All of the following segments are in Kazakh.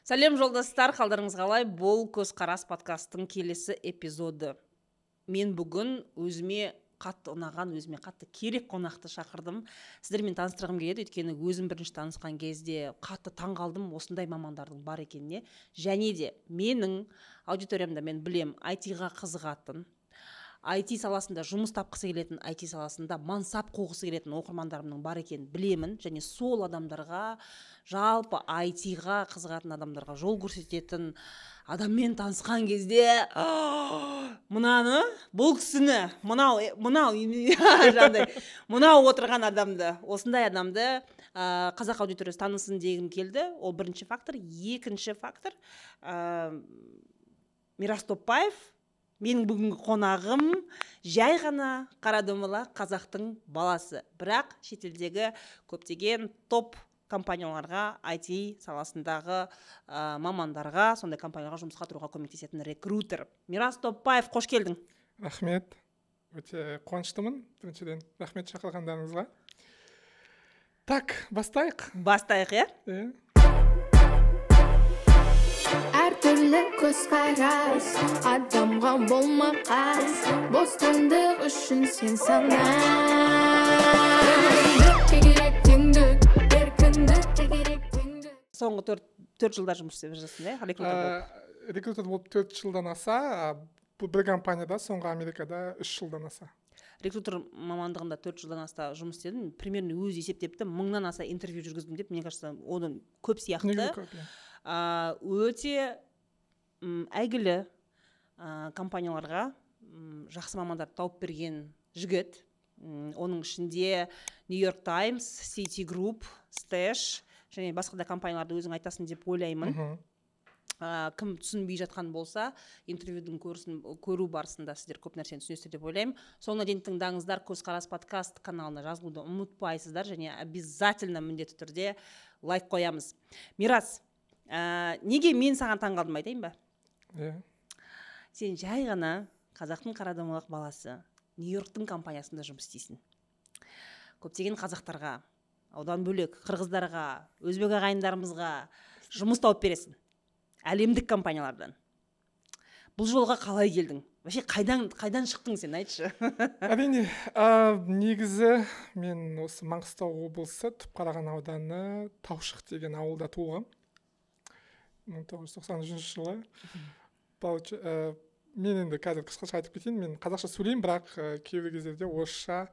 Сәлем, жолдастар! Қалдарыңыз қалай? Бұл «Көзқарас» подкасттың келесі эпизоды. Мен бүгін өзіме қатты ұнаған, өзіме қатты керек қонақты шақырдым. Сіздермен таныстырғым келеді, өйткені өзім бірінші танысқан кезде қатты таң қалдым осындай мамандардың бар екеніне. Және де менің аудиториямда, мен білем, IT-ға қызығатын, IT саласында жұмыс тапқысы келетін, IT саласында мансап қуғысы келетін оқырмандарымның бар екенін білемін. Және сол адамдарға, жалпы IT-ға қызығатын адамдарға жол көрсететін адаммен танысқан кезде: «Мынаны, бұл кісіні, мынау, мынау жаңағыдай, мынау отырған адамды, осындай адамды қазақ аудиториясы танысын» дегім келді. Ол бірінші фактор. Екінші фактор, Мирас Топпаев, менің бүгінгі қонағым, жай ғана қара домалақ қазақтың баласы, бірақ шетелдегі көптеген топ компанияларға, IT саласындағы мамандарға, сондай компанияларға жұмысқа тұруға көмектесетін рекрутер. Мирас Топпаев, қош келдің! Рахмет, өте қуаныштымын. Біріншіден, рахмет шақырғандарыңызға. Так, бастайық. Бастайық, иә. Иә. Әртүрлі көзқарас адамға болма қас, бостандық үшін сен сана. Еркіндікке керек теңдік, еркіндікке керек теңдік. Соңғы 4 жылда жұмыс істеп жүрсің, иә, рекрутер болып? Рекрутер болып 4 жылдан аса, бұл бір компанияда, соңғы Америкада 3 жылдан аса. Рекрутер мамандығында 4 жылдан аса жұмыс істедім. Примерно өзі есептепті, 1000-нан аса интервью жүргіздім деп. Мне кажется, одан көп сияқты. Негізі көп, иә. Өте әйгілі компанияларға жақсы мамандарды тауып берген жігіт. Оның ішінде Нью Йорк Таймс, Citigroup, Stash және басқа да компанияларды өзің айтасың деп ойлаймын. Кім түсінбей жатқан болса, интервьюдің көрсін, көру барысында сіздер көп нәрсені түсінесіздер деп ойлаймын. Соңына дейін тыңдаңыздар. «Көзқарас» подкаст каналына жазылуды ұмытпайсыздар және обязательно, міндетті түрде лайк қоямыз. Мирас, неге мен саған таң қалдым, айтайын ба? Иә. Сен жай ғана қазақтың қара домалақ баласы, Нью Йорктың компаниясында жұмыс істейсің. Көптеген қазақтарға, одан бөлек қырғыздарға, өзбек ағайындарымызға жұмыс тауып бересің әлемдік компаниялардан. Бұл жолға қалай келдің вообще? Қайдан шықтың сен, айтшы? Әрине, негізі мен осы Маңғыстау облысы, Түпқараған ауданы, Таушық деген ауылда туылғанмын 1993 жылы. Мен енді қазір қысқаша айтып кетейін. Мен қазақша сөйлеймін, бірақ кейбір кездерде орысша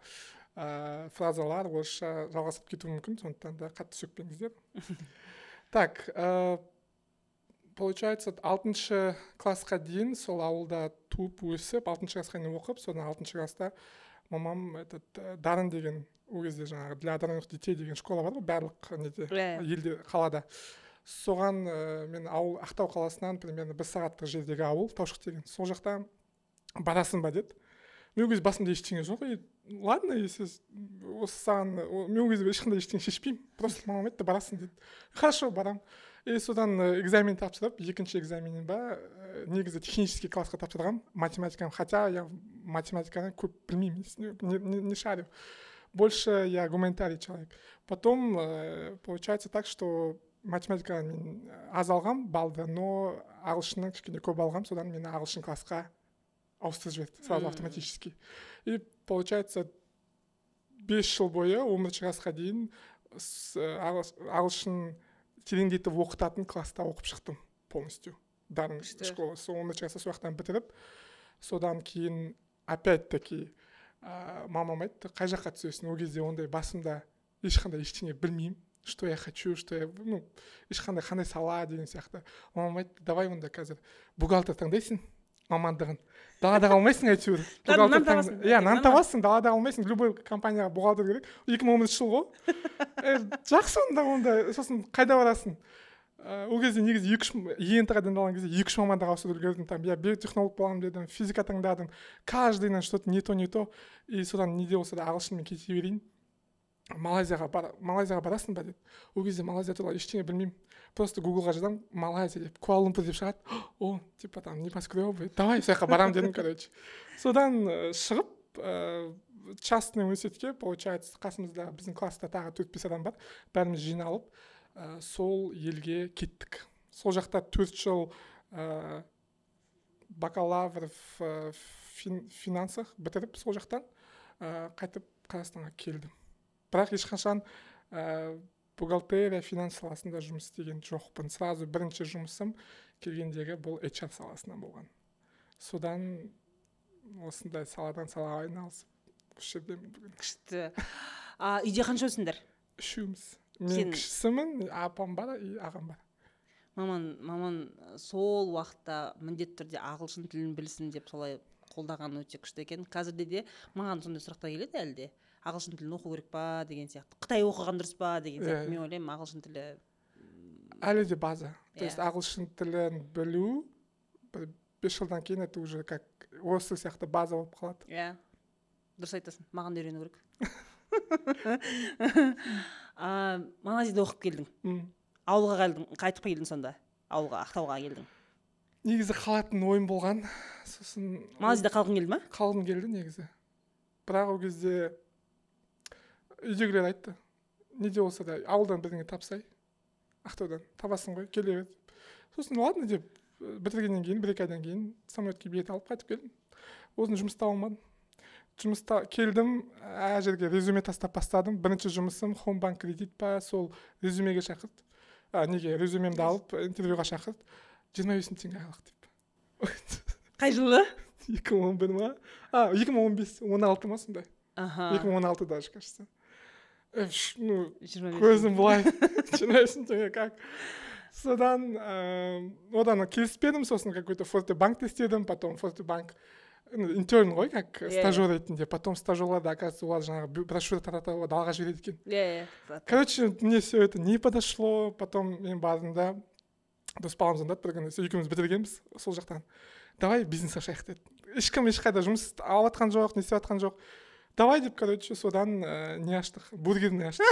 фразалар, орысша жалғасып кетуі мүмкін, сондықтан да қатты сөкпеңіздер. Так, получается, алтыншы классқа дейін сол ауылда туып өсіп, алтыншы классқа дейін оқып, содан алтыншы класста мамам этот Дарын деген, ол кезде жаңағы для одаренных детей деген школа бар ғой барлық неде, елде, қалада, соған мен ауыл, Ақтау қаласынан примерно бір сағаттық жердегі ауыл Таушық деген, сол жақта барасың ба деді. Мен ол кезде басымда ештеңе жоқ. И ладно, если осы саған, мен ол кезде ешқандай ештеңе шешпеймін, просто мамам айтты: «Барасың», — деді. Хорошо, барамын. И содан экзамен тапсырып, екінші экзаменнен ба, негізі технический классқа тапсырғанмын математиканы, хотя я математиканы көп білмеймін, не шарю, больше я гуманитарий человек. Потом получается так, что математикадан мен аз алғам балды, но ағылшыннан кішкене көп алғам. Содан мені ағылшын классқа ауыстырып жіберді сразу, автоматически. И получается, 5 жыл бойы, 11-классқа дейін ағылшын тереңдетіп оқытатын класста оқып шықтым полностью, Дарын школа. Сол 11-класста сол жақтан бітіріп, содан кейін опять таки мамам айтты: «Қай жаққа түсесің?» Ол кезде ондай басымда ешқандай ештеңе білмеймін, что я хочу, что я, ну, ешқандай, қандай сала деген сияқты. Мамам айтты: «Давай онда қазір бухгалтер таңдайсың мамандығын, далада қалмайсың әйтеуір». Нан табасың. Иә, нан табасың, далада қалмайсың, любой компанияға бухгалтер керек. 2011 жыл ғой. Жақсы онда. Сосын қайда барасың? Ол кезде негізі екі үш ЕНТ ға дайындалған кезде екі үш мамандық ауыстырып үлгердім. Там я биотехнолог боламын дедім, физика таңдадым, каждый ынан что то не то, не то. И содан не де болса да ағылшынмен кете берейін, Малайзияға бар, «Малайзияға барасың ба?» деді. Ол кезде Малайзия туралы ештеңе білмеймін, просто Гуглға жазамын «Малайзия» деп, Куала-Лумпур деп шығады. О, типа там небоскребы, давай сол жаққа барамын дедім. Короче, содан шығып, частный университетке, получается, қасымызда, біздің класста тағы төрт бес адам бар, бәріміз жиналып, сол елге кеттік. Сол жақта 4 жыл бакалавр в финансах бітіріп, сол жақтан қайтып Қазақстанға келдім. Бірақ ешқашан бухгалтерия, финанс саласында жұмыс істеген жоқпын. Сразу бірінші жұмысым келгендегі бұл HR саласынан болған. Содан осындай саладан салаға айналысып, осы жердемін бүгін. Күшті. А үйде қаншаусыңдар? Үшеуміз. Мен кішісімін, апам бар и ағам бар. Маман сол уақытта міндетті түрде ағылшын тілін білсін деп солай қолдаған, өте күшті екен. Қазірде де маған сондай сұрақтар келеді әлі де, ағылшын тілін оқу керек па деген сияқты, қытай оқыған дұрыс па деген сияқты. Мен ойлаймын, ағылшын тілі әлі де база, то есть ағылшын тілін білу бір 5 жылдан кейін это уже как осы сияқты база болып қалады. Иә, дұрыс айтасың, маған да үйрену керек. Малайзияда оқып келдің. Ауылға келдің, қайтып келдің сонда ауылға, Ақтауға келдің. Негізі қалатын ойым болған, сосын Малайзияда қалғың келді ма? Қалғым келді негізі, бірақ ол кезде үйдегілер айтты: «Не де болса да ауылдан бірдеңе тапсай, Ақтаудан табасың ғой, келе бер», – деп. Сосын ладно деп, бітіргеннен кейін 1-2 айдан кейін самолетке билет алып, қайтып келдім. Одан жұмыс таба алмадым. Жұмыста келдім, әр жерге резюме тастап бастадым. Бірінші жұмысым Homebank Кредит па, сол резюмеге шақырды, неге, резюмемді алып, интервьюға шақырды, 25 000 теңге айлық деп. Қай жылы? 2011 ма, 2015, 16 ма, сондай. 2016 даже, кажется. Ну, көзім былай, 25 000 теңге как. Содан одан келіспедім. Сосын какой то Форте банкте істедім. Потом Форте банк интерн ғой, как стажер ретінде. Потом стажерларды, оказывается, олар жаңағы брошюра таратып, далаға жібереді екен. иә иә Короче, мне все это не подошло. Потом мен бардым да, дос балам звондады бір күні, екеуміз бітіргенбіз сол жақтан, «Давай бизнес ашайық», – деді. Ешкім ешқайда жұмыс алып жатқан жоқ, не істеп жатқан жоқ. Давай деп, короче, содан не аштық, бургерный аштық.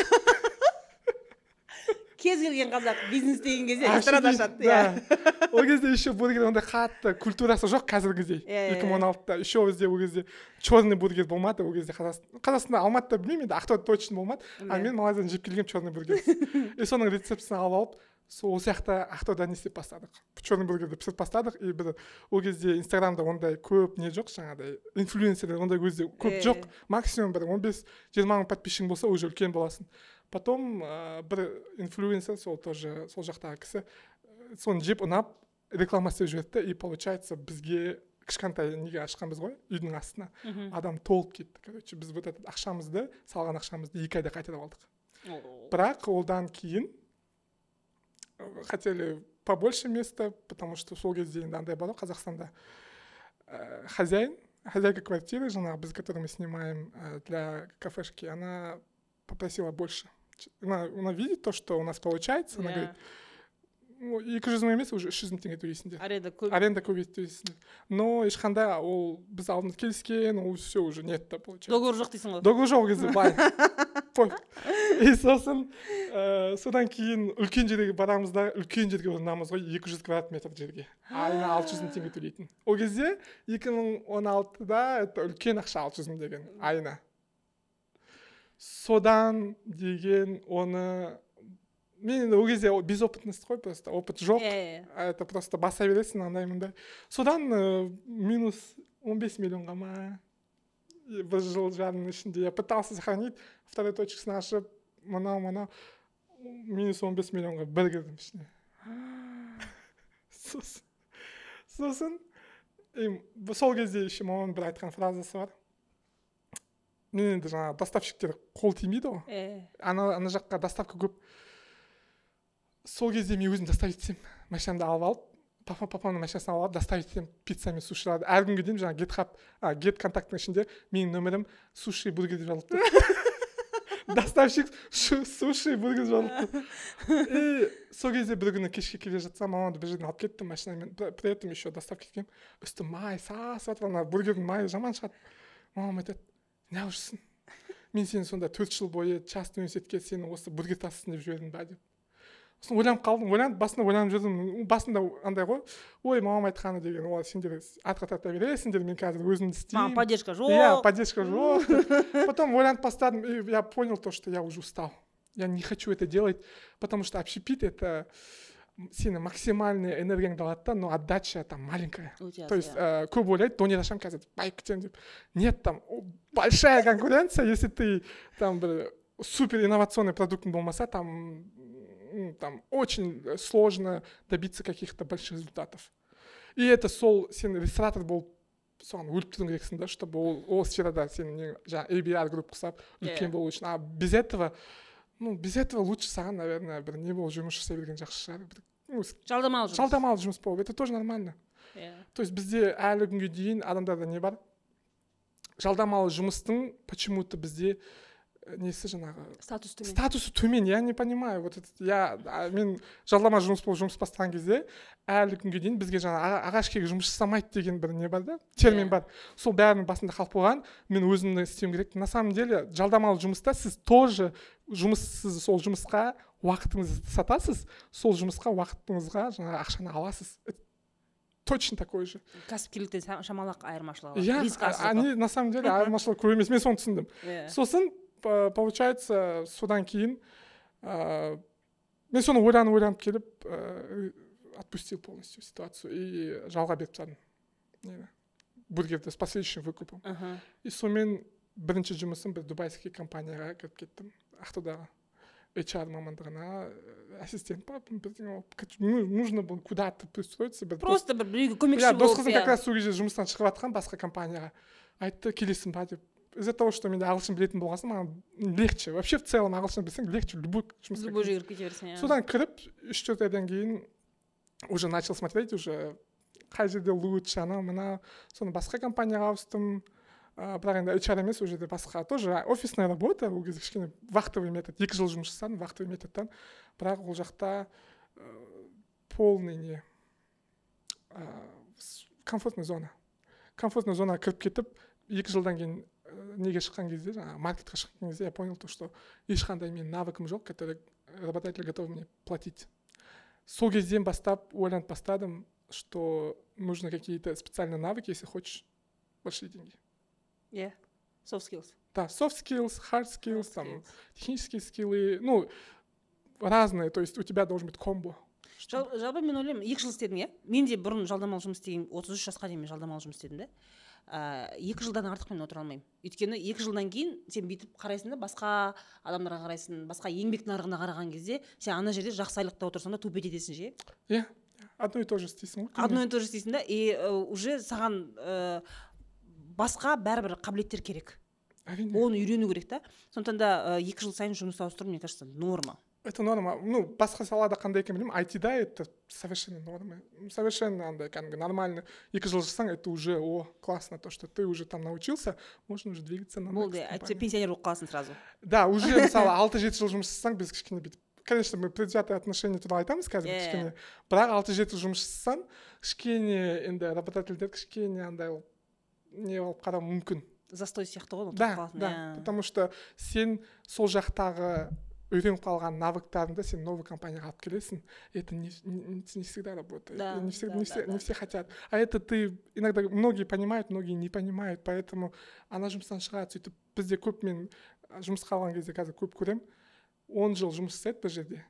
Кез келген қазақ бизнес деген кезде ресторан ашады, иә. Ол кезде еще бургер ондай қатты культурасы жоқ қазіргідей. 2016-да еще бізде ол кезде черный бургер болмады. Ол кезде Қазақстанда, Алматыда білмеймін енді, Ақтауда точно болмады. А мен Малайзиядан жеп келгенмін черный бургер и соның рецептісін алып алып, сол жақта, Ақтауда не істеп бастадық, черный бургерді пісіріп бастадық. И бір ол кезде Инстаграмда ондай көп не жоқ, жаңағыдай инфлюенсерлер ондай кезде көп жоқ, максимум бір 15-20 мың подписчигің болса, уже үлкен боласың. Потом бір инфлюенсер, сол тоже сол жақтағы кісі, соны жеп, ұнап, реклама істеп жіберді. И получается, бізге кішкентай неге ашқанбыз ғой, үйдің астына, адам толып кетті. Короче, біз вот этот ақшамызды, салған ақшамызды 2 айда қайтарып алдық. Бірақ одан кейін хотели побольше места, потому что сол кезде енді андай бар ғой Қазақстанда, хозяин, хозяйка квартиры жаңағы біз, который мы снимаем для кафешки, она попросила больше. Она видит то, что у нас получается, она говорит: «200 000 емес, уже 300 000 теңге төлейсіңдер». Аренда көп. Аренда көбейтіп төлейсіңдер. Но ешқандай ол біз алдында келіскен, ол все уже нет та, получается. Договор жоқ дейсің ғой. Договор жоқ ол кезде, бай пофиг. И сосын содан кейін үлкен жерге барамыз да, үлкен жерге орнамыз ғой, 200 квадрат метр жерге, айына 600 000 теңге төлейтін. Ол кезде, 2016-да, это үлкен ақша, 600 000 деген айына. Содан деген оны мен енді ол кезде безопытность қой, просто опыт жоқ. иә иә Это просто баса бересің андай мындай. Содан минус 15 миллионға ма, бір жыл жарымның ішінде я пытался сохранить, второй точкасын ашып, мынау мынау минус 15 миллионға бір кірдім ішіне. Сосын сол кезде еще мамамның бір айтқан фразасы бар. Мен енді жаңағы доставщиктер қол тимейді ғой, ана жаққа доставка көп. Сол кезде мен өзім доставить етсем, машинамды алып алып, папамның машинасын алып алып, доставить етемін пицца мен сушиларды. Әлі күнге дейін жаңағы GitHub, гет контакттың ішінде менің нөмірім «суши бургер» деп жазылып тұр, «доставщик суши бургер» жазылып тұр. И сол кезде бір күні кешке келе жатсам, мамамды бір жерден алып кеттім машинамен, при этом еще доставка еткенмін, үсті май сасып жатыр, ана бургердің майы жаман шығады. Мамам айтады: «Неғып жүрсің? Мен сені сонда 4 жыл бойы частный университетке сені осы бургер тасысын деп жібердім ба?» – деп. Сосын ойланып қалдым, ойланып, басында ойланып жүрдім. Басында андай ғой, ой, мамам айтқаны деген, олар сендер артқа тарта бересіңдер, мен қазір өзімді істеймін. Маған поддержка жоқ. Иә, поддержка жоқ деп. Потом ойланып бастадым и я понял то, что я уже устал, я не хочу это делать, потому что общепит это Сені максимальный энергияңды алады да, но отдача там маленькая. Өте аз. То есть көп ойлайды, донер ашамын, қазір байып кетемін деп. Нет, там большая конкуренция. Если ты там бір супер инновационный продуктың болмаса, там очень сложно добиться каких-то больших результатов. И это сол сен ресторатор болып, соған өліп тұруың керексің да, чтобы ол сферада сен не жаңағы ABR Group құсап үлкен болу үшін. А без этого, ну, без этого лучше саған, наверное, бір не болып жұмыс жасай берген жақсы шығар бір, ну, Жалдамалы жұмыс. Жалдамалы жұмыс болып, это тоже нормально. То есть бізде әлі күнге дейін адамдарда не бар, жалдамалы жұмыстың почему то бізде несі жаңағы Статус төмен. Статусы төмен. Я не понимаю вот это. Я мен жалдама жұмыс болып жұмыс бастаған кезде әлі күнге дейін бізге жаңағы ағаш жұмыс жасамайды деген бір не бар да, термин бар. Сол бәрінің басында қалып қойған, мен өзімді істеуім керек. На самом деле жалдамалы жұмыста сіз тоже жұмыс, сіз сол жұмысқа уақытыңызды сатасыз, сол жұмысқа уақытыңызға жаңағы ақшаны аласыз. Это точно такой же. Кәсіпкерліктен шамалы ақ айырмашылығы бар. Иә. Риск аз зато. Они на самом деле айырмашылығы көп емес, мен соны түсіндім. Сосын получается, содан кейін мен соны ойланып, ойланып келіп, отпустил полностью ситуацию и жалға беріп тастадым нені, бургерді, с последующим выкупом. И сонымен бірінші жұмысым бір дубайский компанияға кіріп кеттім, Ақтаудағы HR мамандығына, ассистент па, бірдеңе болып. Короче, ну, нужно было куда-то пристроиться бір Просто бір біреуге көмекші Иә, дос болып. Қызым как раз сол кезде жұмыстан шығып жатқан басқа компанияға, айтты, келесің ба деп. Из-за того что менде ағылшын білетін болған соң, маған легче вообще, в целом ағылшын білсең, легче любой жұмысқа. Любой жерге кіріп кете бересің, иә. Содан кіріп, 3-4 айдан кейін уже начал смотреть уже қай жерде лучше, анау мынау. Соны басқа компанияға ауыстым, бірақ енді HR емес, ол жерде басқа, тоже офисная работа. Ол кезде кішкене вахтовый метод, 2 жыл жұмыс жасадым вахтовый методтан, бірақ ол жақта полный не комфортный зона, комфортный зонаға кіріп кетіп, 2 жылдан кейін неге шыққан кезде, жаңағы маркетқа шыққан кезде, я понял то, что ешқандай менің навыкым жоқ, который работодатель готов мне платить. Сол кезден бастап ойланып бастадым, что нужно какие-то специальные навыки, если хочешь большие деньги. Иә, soft skills. Да, soft skills, hard skills, Hard там skills. Технические скиллы, ну, разные, то есть у тебя должен быть комбо. Жалпы мен ойлаймын, 2 жыл істедің, иә. Мен де бұрын жалдамалы жұмыс істеген, 33 жасқа дейін мен жалдамалы жұмыс істедім да. 2 жылдан артық мен отыра алмаймын, өйткені 2 жылдан кейін сен бүйтіп қарайсың да, басқа адамдарға қарайсың, басқа еңбек нарығына қараған кезде сен ана жерде жақсы айлықта отырсаң да, тупить етесің ше. Иә, одно и то же істейсің ғой күніне. Одно и то же істейсің да, и уже саған басқа бәрібір қабілеттер керек. Әрине. Оны үйрену керек та. Сондықтан да 2 жыл сайын жұмыс ауыстыру, мне кажется, норма. Это норма. Ну, басқа салада қандай екенін білмеймін, айтида это совершенно норма, совершенно андай кәдімгі нормально. 2 жыл жасасаң, это уже о классно, то что ты уже там научился, можно уже двигаться на Болды, next әйтпесе компания. Пенсионер болып қаласың сразу. Да, уже мысалы 6-7 жыл жұмыс жасасаң, біз кішкене бүйтіп, конечно, мы предвзятое отношение туралы айтамыз қазір кішкене, бірақ 6-7 жыл жұмыс жасасаң, кішкене енді работодательдер кішкене андай болып не болып қарауы мүмкін. Застой сияқты ғой, Да. отырып қалатын. Да, потому что сен сол жақтағы үйреніп қалған навыктарыңды сен новый компанияға алып келесің, и это не всегда работает. И не всегда, не все, не все хотят, а это ты иногда, многие понимают, многие не понимают, поэтому ана жұмыстан шығады сөйтіп. Бізде көп, мен жұмысқа алған кезде қазір көп көремін, 10 жыл жұмыс жасайды бір жерде,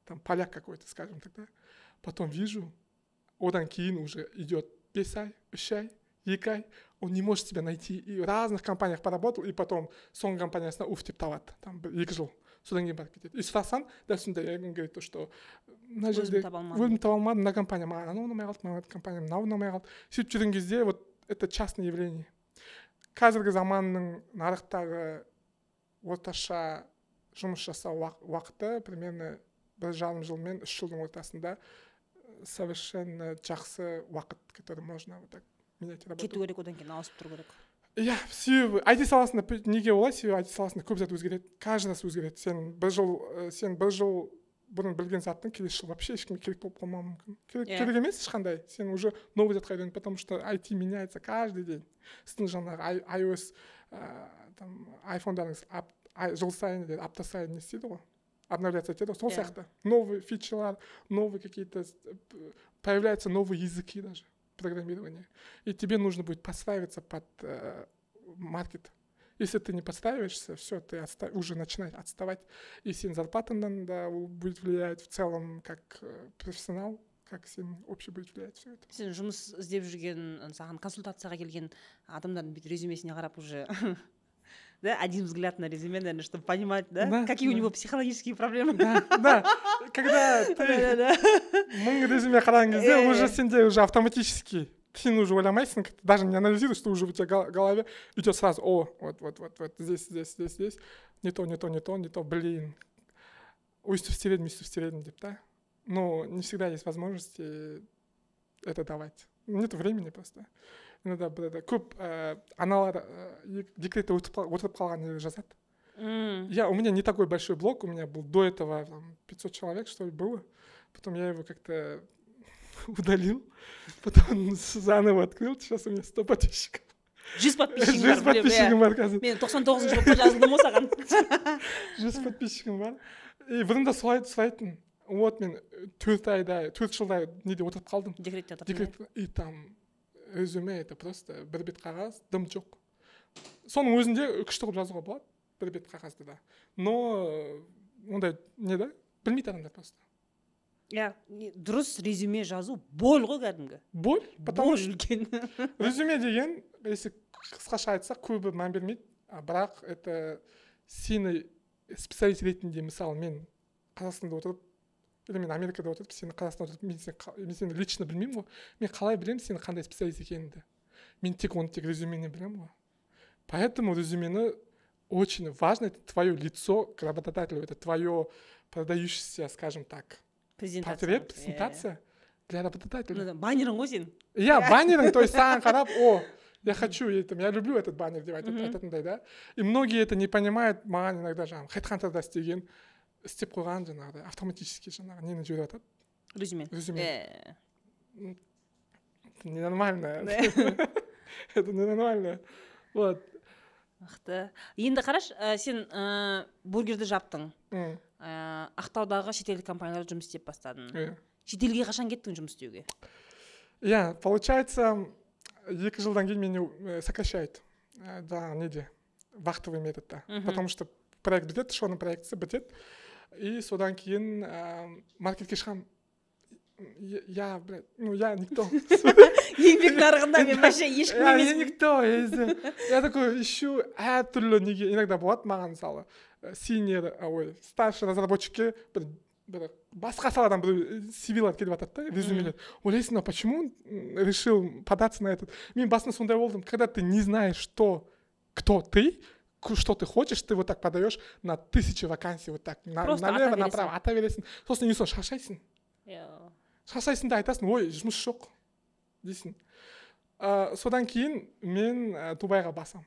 там поляк какой-то, скажем так, да, потом вижу, одан кейін уже идет 5 ай, 3 ай, 2 ай, он не может себя найти, и в разных компаниях поработал, и потом соңғы компаниясына уф деп табады, там бір 2 жыл, содан кейін барып кетеді. И сұрасаң, дәл сондай, он говорит то, что мына Өзім жерде таба алмадым. Өзім таба алмадым, мына компания маған анау ұнамай қалды, мына компания мынау ұнамай қалды. Сөйтіп жүрген кезде вот это частное явление. Қазіргі заманның нарықтағы орташа жұмыс жасау уақыты примерно 1,5 жыл мен 3 жылдың ортасында, совершенно жақсы уақыт, который можно вот так менять работу. Кету керек одан кейін, ауысып тұру керек. Иә, себебі IT саласында неге олай? Себебі IT саласында көп зат өзгереді, каждый раз өзгереді. Сен бір жыл бұрын білген заттың келесі жылы вообще ешкімге керек болып қалмауы мүмкін, керек, керек емес ешқандай. Сен уже новый затқа үйреніп, потому что IT меняется каждый день. Сіздің жаңағы iOS, там айфондарыңыз жыл сайын или апта сайын не істейді ғой, обновляться етеді ғой, сол сияқты новые фичалар, новые какие-то появляются, новые языки даже программирования, и тебе нужно будет подстраиваться под маркет. Если ты не подстраиваешься, все, ты уже начинаешь отставать. И сен зарплатаңнан да ол будет влиять в целом, как профессионал, как сен вообще будет влиять все это. Сен жұмыс іздеп жүрген, саған консультацияға келген адамдардың бүйтіп резюмесіне қарап уже, да, один взгляд на резюме, наверное, чтобы понимать, да, Да, какие у да. него психологические проблемы. Да, когда ты да 1000 резюме қараған кезде, уже сенде уже автоматически сен уже ойламайсың, даже не анализируешь, что уже у тебя в голове идет сразу: о, вот, вот, вот, вот здесь, здесь, здесь, здесь не то, не то, не то, не то, блин, өйстіп істер едім, өйстіп істер едім деп та. Но не всегда есть возможности это давать, нет времени просто. Иногда бір көп аналар декретте отырып қалған нелер жазады. У меня не такой большой блог, у меня был до этого там 500 человек, что ли, было. Потом я его как-то удалил, потом заново открыл, сейчас у меня 100 подписчиков. 100 подписчигің 100 бар, білемін, иә. Подписчигім бар қазір. Мен 99-шы болып жазылдым ғой саған. 100 подписчигім бар. И бұрында солай сұрайтын. Вот мен 4 айда, 4 жылдай неде отырып қалдым. Декретте отырдың. Декрет, и там резюме — это просто бір бет қағаз, дым жоқ. Соның өзінде күшті қылып жазуға болады бір бет қағазды да. Но ондай не да, білмейді адамдар просто. Иә, дұрыс резюме жазу боль ғой кәдімгі. Боль, потому Боль что үлкен. Резюме деген, если қысқаша айтсақ, көбі мән бермейді, а бірақ это сені специалист ретінде, мысалы, мен Қазақстанда отырып или мен Америкада отырып, сені Қазақстанда отырып, мен сені лично білмеймін ғой. Мен қалай білемін сенің қандай специалист екеніңді? Мен тек оны тек резюменен білемін ғой. Поэтому резюмені очень важно, это твое лицо к работодателю, это твое продающееся, скажем так, презентация портрет, презентация для работодателя. Ну, баннерің ғой сен. Иә, баннерің, то есть саған қарап: «О, я хочу, я, там, я люблю этот баннер» деп айтатындай да. И многие это не понимают. Маған иногда жаңағы хедхантерда істеген, істеп қойған жаңағыдай автоматически жаңағы нені жіберіп жатады. Резюме. Резюме. Это ненормально, это ненормально, вот. Мықты. Енді қарашы, сен бургерді жаптың, Ақтаудағы шетелдік компанияларда жұмыс істеп бастадың. Иә. Шетелге қашан кеттің жұмыс істеуге? Иә, получается, 2 жылдан кейін мені сокращают жаңағы неде, вахтовый методта, потому что проект бітеді, шоның проектісі бітеді. И содан кейін маркетке шығамын. Я, блядь, ну я никто. Еңбек нарығында мен вообще ешкім Я емеспін. никто, я везде. Я такой ищу әртүрлі неге. Иногда болады маған, мысалы, senior, ой, старший разработчикке бір басқа саладан бір CV-лар келіп жатады да, резюмелер. Ойлайсың: а почему он решил податься на этот? Мен басында сондай болдым. Когда ты не знаешь, что кто ты, что ты хочешь, ты вот так подаешь на тысячи вакансий, вот так Просто ата налево, бересің. направо ата бересің. Сосын ең соңында шаршайсың. Шаршайсың да айтасың: «Ой, жұмыс жоқ», — дейсің. Содан кейін мен Дубайға басам.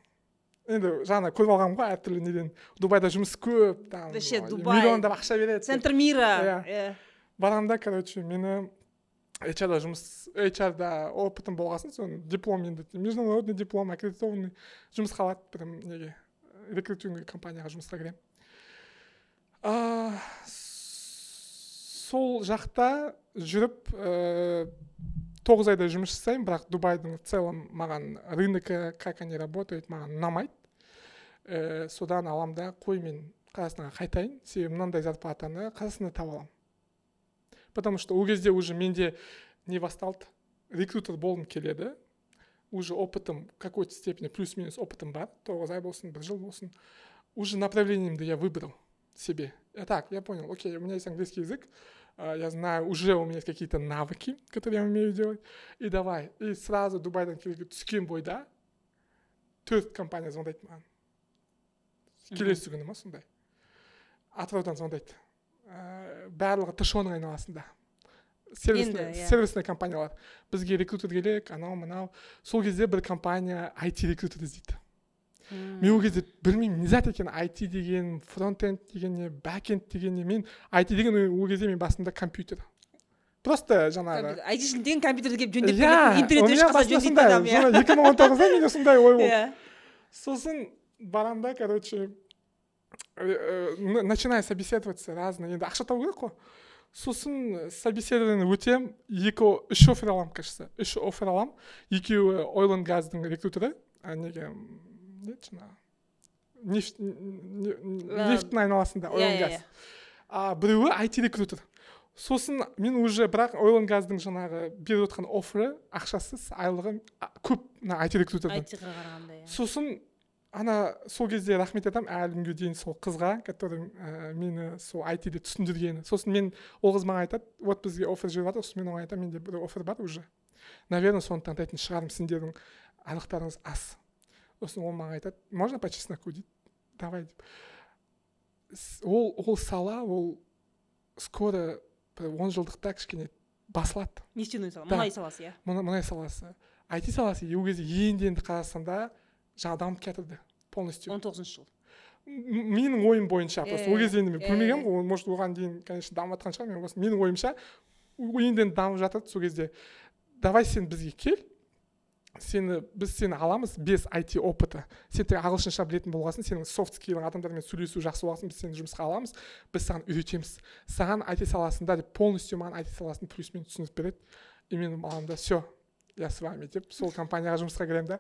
Енді жаңа көріп алғанмын ғой әртүрлі неден, Дубайда жұмыс көп там, Вообще, ой, Дубай миллиондап ақша береді деп. Центр мира. Иә. Барамын да, короче, мені HR-да жұмыс, HR-да опытым болғасын, соны диплом, енді международный диплом, аккредитованный, жұмысқа алады бір неге, рекрутинговый компанияға жұмысқа кіремін. Сол жақта жүріп 9 айдай жұмыс жасаймын, бірақ Дубайдың в целом маған рыногы, как они работают, маған ұнамайды. Содан алам да, қой, мен Қазақстанға қайтайын, себебі мынандай зарплатаны Қазақстанда таба аламын, потому что ол кезде уже менде не басталды, рекрутер болғым келеді, уже опытым в какой-то степени, плюс-минус опытым бар, 9 ай болсын, бір жыл болсын, уже направлениемді я выбрал себе. Я так, я понял, окей, у меня есть английский язык, я знаю, уже у меня есть какие-то навыки, которые я умею делать, и давай. И сразу Дубайдан түскен бойда төрт компания звондайды маған. Келесі күні ма, сондай. Атыраудан звондайды. Барлығы ТШО-ның айналасында. Сервисный, Енді, иә. сервисный компаниялар. Бізге рекрутер керек, анау мынау. Сол кезде бір компания IT рекрутер іздейді. Мен ол кезде білмеймін не зат екенін, IT деген, фронтенд деген не, бэкенд деген не. Мен IT деген ол кезде мен басымда компьютер просто жаңағы. Айтишник деген компьютерді келіп жөндеп Иә, беретін, интернет у меня өшіп қалса, басында жөндейтін сондай адам, иә. 2019-да менде сондай ой болды. Сосын барамын да, короче, начинаю собеседоваться разные, енді ақша табу керек қой. Сосын собеседование өтемін, екі, үш оффер аламын, кажется, үш оффер аламын. Екеуі oil and газдың рекрутері, неге, не еді жаңағы Нефть тің айналасында, oil and gas. А біреуі IT рекрутер. Сосын мен уже, бірақ oil and gas дың жаңағы беріп отқан оффері, ақшасы, айлығы көп мына IT рекрутерден. IT-ға қарағанда, иә. Сосын ана сол кезде рахмет айтамын әлі күнге дейін сол қызға, который мені сол IT-де түсіндіргені. Сосын мен, ол қыз маған айтады: «Вот бізге оффер жіберіп жатыр». Сосын мен оған айтамын: «Менде бір оффер бар уже, наверное, соны таңдайтын шығармын, сендердің айлықтарыңыз аз». Сосын ол маған айтады: «Можно по чесноку?» — дейді. «Давай», — деп. Ол сала, ол скоро бір 10 жылдықта кішкене басылады. Нефтяной сала. Да. Мұнай саласы, иә. Мұнай саласы, IT саласы ол кезде енді енді Қазақстанда жаңа дамып келатырды полностью. 19-жыл. Менің ойым бойынша просто, ол кезде енді мен көрмегенмін ғой, может, оған дейін, конечно, дамып жатқан шығар. Мен осы, менің ойымша, енді енді дамып жатады сол кезде. «Давай, сен бізге кел, сені біз сені аламыз без IT опыта, сен тек ағылшынша білетін болғасын, сенің soft skill ің, адамдармен сөйлесу жақсы болғасын, біз сені жұмысқа аламыз, біз саған үйретеміз, саған IT саласында», — деп полностью маған IT саласын плюсмен түсіндіріп береді. И мен аламын да: «Все, я с вами», — деп, сол компанияға жұмысқа кіремін да.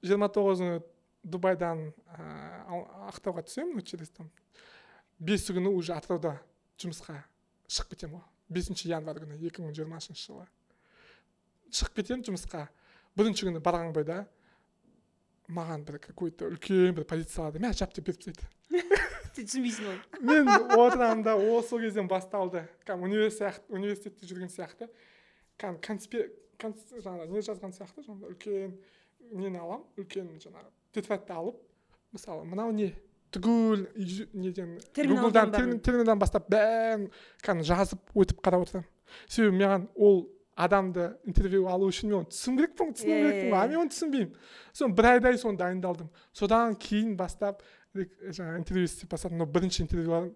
29 күні Дубайдан Ақтауға түсемін, ну, через там 5 күні уже Атырауда жұмысқа шығып кетемін ғой. 5 январь күні 2020 жылы шығып кетемін жұмысқа. Бірінші күні барған бойда маған бір какой то үлкен бір позицияларды мә, жап деп беріп тастайды. Сен түсінбейсің оны. Мен отырамын да, ол сол кезден басталды, кәдімгі универ сияқты, университетте жүрген сияқты, кәдімгі конспект, жаңағы не жазған сияқты, жаңағы үлкен нені аламын, үлкен жаңағы тетрадьты алып, мысалы, мынау не түгел неден, Терминалдан Гуглдан, бәрін. Терминалдан бастап бәрін кәдімгі жазып өтіп, қарап отырамын. Себебі маған ол адамды интервью алу үшін мен оны түсіну керекпін, түсіну керекпін ғой, а мен оны түсінбеймін. Соны бір айдай соны дайындалдым. Содан кейін бастап жаңағы интервью істеп бастадым. Но бірінші интервьюларым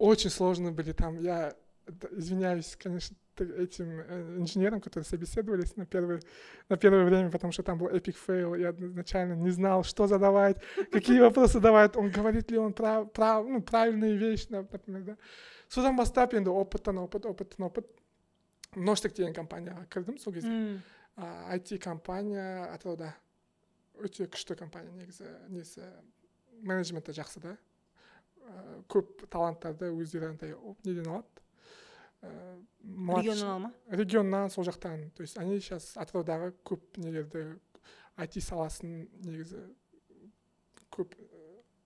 очень сложно были там. Я извиняюсь, конечно, этим инженерам, которые собеседовались на первое время, потому что там был epic fail. Я изначально не знал, что задавать, какие вопросы давать, он говорит ли он ну, правильные вещи, например, да. Содан бастап енді опыттан опыт, опыттан опыт. Ноштек деген компанияға кірдім сол кезде. IT компания Атырауда, өте күшті компания негізі, несі, менеджменті жақсы да. Көп таланттарды өздері андай неден алады, Регионнан ала ма? Регионнан, сол жақтан. То есть они сейчас Атыраудағы көп нелерді, IT саласын негізі көп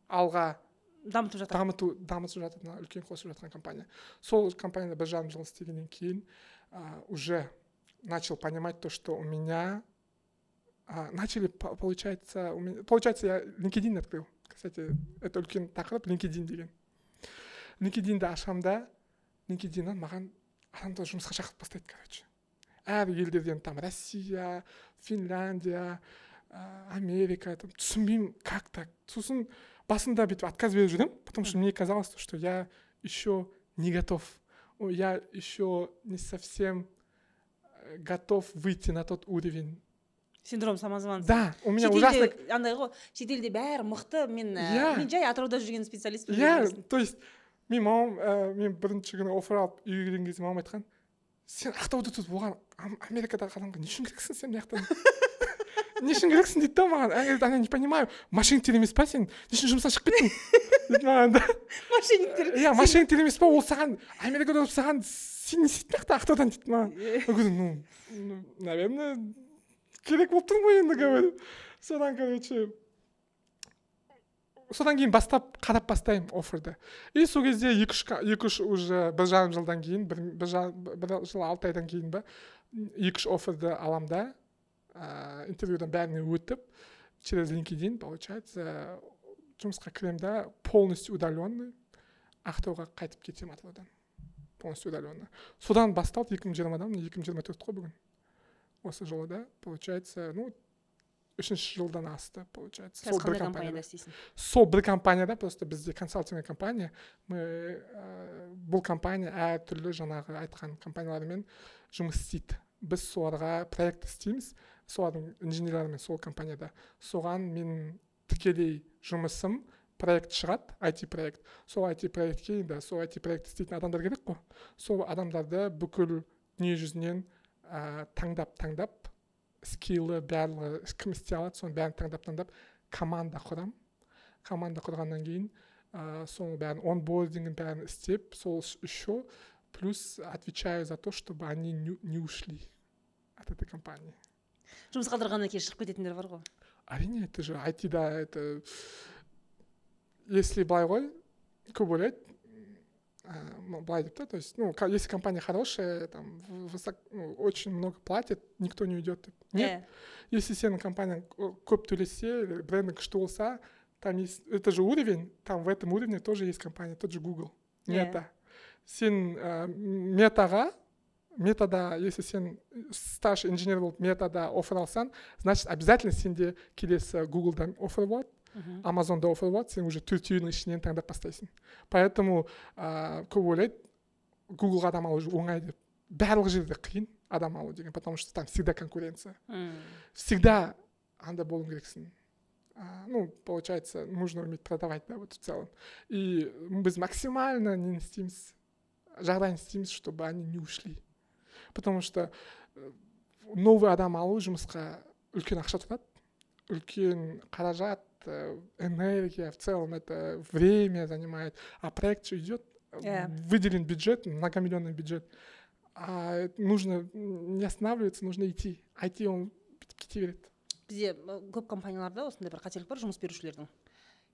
алға дамытып жатыр. Дамытып жатыр, мына үлкен қосып жатқан компания. Сол компанияда 1,5 жыл істегеннен кейін уже начал понимать то, что у меня начали получается, у меня получается, я LinkedIn открыл. Кстати, это үлкен тақырып, LinkedIn деген. LinkedInді ашамын да, LinkedInнан маған адамдар жұмысқа шақырып бастайды, короче, әр елдерден, там Россия, Финляндия, Америка там. Түсінбеймін, как так. Сосын басында бүйтіп отказ беріп жүремін, потому что мне казалось, что я еще не готов, я еще не совсем готов выйти на тот уровень. Синдром самозванца. Да, у меня ужасно. Шетелде андай ғой, шетелде бәрі мықты, мен Иә. Мен жай Атырауда жүрген специалистпін Иә, деген. То есть мен мамам, мен бірінші күні оффер алып үйге келген кезде мамам айтқан: «Сен Ақтауда тұрып, оған Америкадағы адамға не үшін керексің, сен мына жақтан не үшін керексің?» — дейді да маған. Она говорит, она: «Не понимаю, мошенниктер емес па, сен не үшін жұмыстан шығып кеттің?» — дейді маған да. Мошенниктер. Иә, «Мошенниктер емес па ол саған, Америкада отырып саған, сен не істейсің мына жақта Ақтаудан?» — дейді маған. Я говорю: Ну, наверное, керек болып тұрмын ғой енді», — говорю. Содан, короче, содан кейін бастап қарап бастаймын офферді. И сол кезде екі үш, екі үш уже 1,5 жылдан кейін, бір жыл 6 айдан кейін ба, екі үш офферді аламын да, интервьюдан бәріне өтіп, через LinkedIn, получается, жұмысқа кіремін да, полностью удаленный, Ақтауға қайтып кетемін Атыраудан, полностью удаленно. Содан басталды 2020-дан, 2024 қой бүгін, осы жылы да, получается, ну, үшінші жылдан асты, получается. Қазір Сол бір қандай компанияда. компанияда істейсің? Сол бір компанияда, просто бізде консалтинговая компания. Мы, бұл компания әртүрлі жаңағы айтқан компаниялармен жұмыс істейді. Біз соларға проект істейміз, солардың инженерлерімен сол компанияда. Соған менің тікелей жұмысым: проект шығады, IT проект. Сол IT проектке енді, сол IT проект істейтін адамдар керек қой. Сол адамдарды бүкіл дүние жүзінен таңдап таңдап, скиллы барлығы, кім істей алады, соның бәрін таңдап таңдап Команда құрам. Команда құрғаннан кейін соның бәрін, онбордингін, бәрін істеп, сол еще плюс отвечаю за то, чтобы они не ушли от этой компании. Жұмыс қалдырғаннан кейін шығып кететіндер бар ғой. Әрине, это же IT-да, это если былай ғой, көп ойлайды былай деп та, то есть, ну, если компания хорошая, там, ну, очень много платит, никто не уйдет деп. Нет, если сенің компанияң көп төлесе или брендің күшті болса, там есть, это же уровень, там в этом уровне тоже есть компания, тот же Google, Мета. Сен Метаға, Метада, если сен старший инженер болып Метада оффер алсаң, значит, обязательно сенде келесі Гуглдан оффер болады, Амазонда оффер болады, сен уже төртеуінің ішінен таңдап бастайсың. Поэтому көп ойлайды, Гуглға адам алу оңай деп. Барлық жерде қиын адам алу деген, потому что там всегда конкуренция. Всегда анда болу керексің. Ну, получается, нужно уметь продавать, да, вот в целом. И біз максимально не істейміз, жағдайын істейміз, чтобы они не ушли, потому что новый адам алу жұмысқа үлкен ақша тұрады, үлкен қаражат, энергия, в целом это время занимает, а проект же идет, выделен бюджет, многомиллионный бюджет, а нужно не останавливаться, нужно идти. IT он бүйтіп кете береді. Бізде көп компанияларда осындай бір қателік бар жұмыс берушілердің: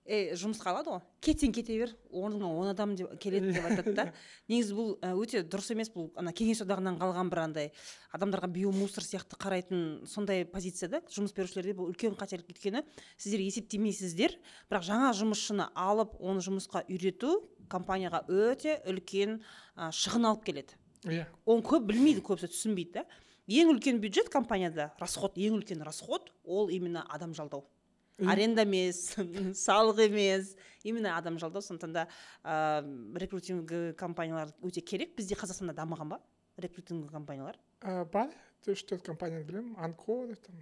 ей, жұмысқа алады ғой, кетсең кете бер, орныңа 10 адам деп келеді деп айтады да. Негізі бұл өте дұрыс емес. Бұл ана Кеңес Одағынан қалған бір андай адамдарға биомусор сияқты қарайтын сондай позиция да. Жұмыс берушілерде бұл үлкен қателік, өйткені сіздер есептемейсіздер, бірақ жаңа жұмысшыны алып, оны жұмысқа үйрету компанияға өте үлкен шығын алып келеді. Оны көп білмейді, көбісі түсінбейді да. Ең үлкен бюджет компанияда, расход, ең үлкен расход ол именно адам жалдау. Аренда емес, салық емес, именно адам жалдау. Сондықтан да рекрутинг компаниялар өте керек. Бізде, Қазақстанда дамыған ба рекрутинг компаниялар? Бар, үш төрт компанияны білемін, Анкор там,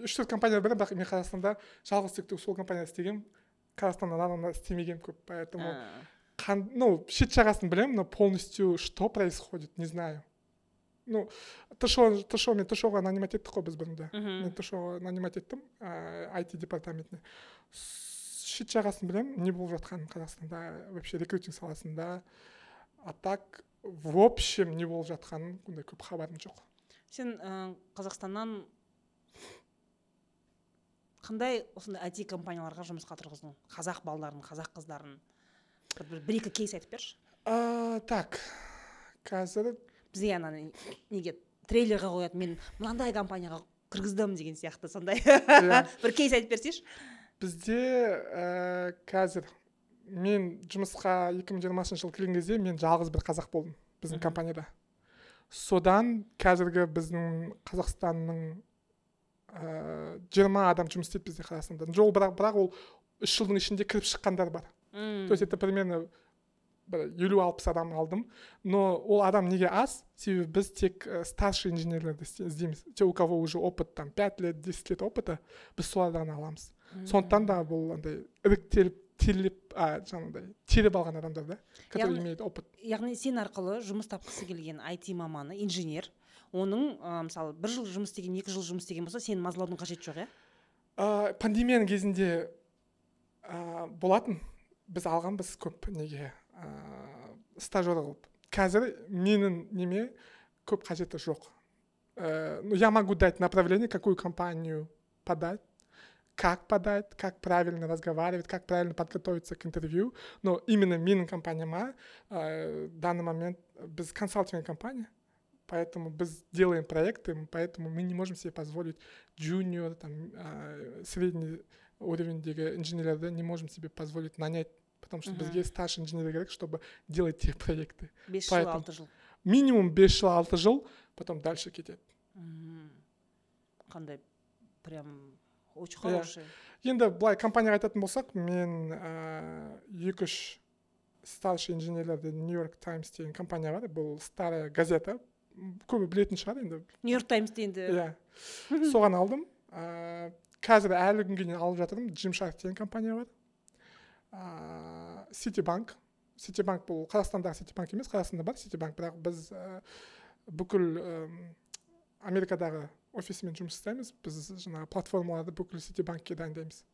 үш төрт компания білемін, бірақ мен Қазақстанда жалғыз тек сол компанияда істегенмін, Қазақстаннан адамдар істемегенмін көп, поэтому ну, шет жағасын білемін, но полностью что происходит, не знаю. Ну, ТШО, ТШО, мен ТШО-ға нанимать еттік қой біз бұрында. Мен ТШО-ға нанимать еттім, IT департаментіне. Шет жағасын білемін, не болып жатқанын Қазақстанда вообще рекрутинг саласында, а так в общем не болып жатқанын ондай көп хабарым жоқ. Сен Қазақстаннан қандай осындай IT компанияларға жұмысқа тұрғыздың қазақ балдарын, қазақ қыздарын? Бір екі кейс айтып берші. Так, қазір Бізге ана неге, трейлерға қояды, мен мынандай компанияға кіргіздім деген сияқты, сондай бір кейс айтып берсейші. Бізде қазір мен жұмысқа 2020 жылы келген кезде мен жалғыз бір қазақ болдым біздің компанияда. Содан қазіргі біздің Қазақстанның 20 адам жұмыс істейді бізде Қазақстанда. Жол, бірақ ол 3 жылдың ішінде кіріп шыққандар бар. То есть это примерно бір 50-60 адам алдым. Но ол адам неге аз? Себебі біз тек старший инженерлерді іздейміз, те, у кого уже опыт там 5 лет, 10 лет опыта, біз соларды ғана аламыз. Сондықтан да бұл андай іріктеліп, теріліп, жаңағыдай теріп алған адамдар да, которые имеют опыт. Яғни сен арқылы жұмыс тапқысы келген IT маманы, инженер, оның мысалы, бір жыл жұмыс істеген, 2 жыл жұмыс істеген болса, сені мазалаудың қажеті жоқ, иә? Пандемияның кезінде болатын, біз алғанбыз көп неге, стажер қылып. Қазір менің неме көп қажеті жоқ. Ну, я могу дать направление, какую компанию подать, как подать, как правильно разговаривать, как правильно подготовиться к интервью, но именно менің компанияма в данный момент, біз консалтинговая компания, поэтому біз делаем проекты, поэтому мы не можем себе позволить джуниор, там, средний уровеньдегі инженерлерді не можем себе позволить нанять, потому что бізге старший инженер керек, чтобы делать те проекты. 5 жыл, 6 жыл. Минимум 5 жыл, 6 жыл, потом дальше кетеді. Қандай прям очень хороший. Енді былай компанияға айтатын болсақ, мен екі үш старший инженерлерді, Нью Йорк Таймс деген компания бар, бұл старая газета, көбі білетін шығар енді. Нью Йорк Таймсты енді. Иә, соған алдым. Қазір әлі күнге дейін алып жатырмын. Gymshark деген компания бар, Ситибанк. Ситибанк бұл Қазақстандағы Ситибанк емес, Қазақстанда бар Ситибанк, бірақ біз бүкіл Америкадағы Офисімен жұмыс жасаймыз. Біз жаңағы платформаларды бүкіл Ситибанкке дайындаймыз.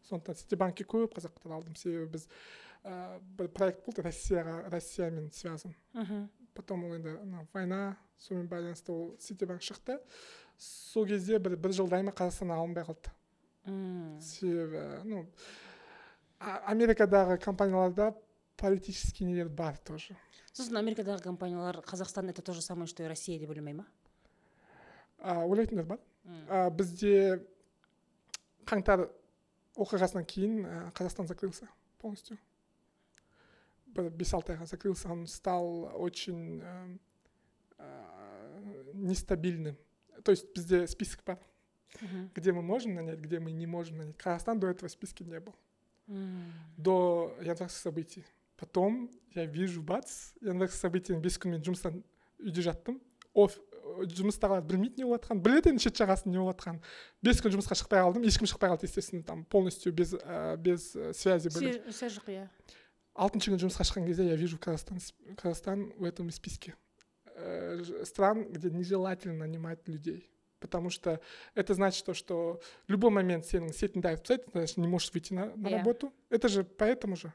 Сондықтан Ситибанкке көп қазақтар алдым, себебі біз бір проект болды Россияға, Россиямен связан. Потом ол енді ана война, сонымен байланысты ол Ситибанк шықты. Сол кезде бір жылдай ма, Қазақстаннан алынбай қалды. Себебі, ну, Америкадағы компанияларда политический нелер бар тоже. Сосын Америкадағы компаниялар «Қазақстан — это то же самое, что и Россия» деп ойламай ма? Ойлайтындар бар. Бізде қаңтар оқиғасынан кейін Қазақстан закрылся полностью, бір 5-6 айға закрылся. Он стал очень нестабильным. То есть бізде список бар, где мы можем нанять, где мы не можем нанять. Казахстан до этого в списке не был до январских событий. Потом я вижу, бац, январских событий, 5 күн мен жұмыстан үйде жаттым. Жұмыстағылар білмейді не болып жатқанын, біледі енді шет жағасын, не болып жатқанын. 5 күн жұмысқа шықпай қалдым, ешкім шықпай қалды, естественно, там полностью без связи были. Связь жоқ, иә. Алтыншы күні жұмысқа шыққан кезде я вижу Казахстан, Казахстан в этом списке стран, где нежелательно нанимать людей, потому что это значит то, что в любой момент сенің сетіңді айырып тастайды, значит, не можешь выйти на работу. Это же поэтому же.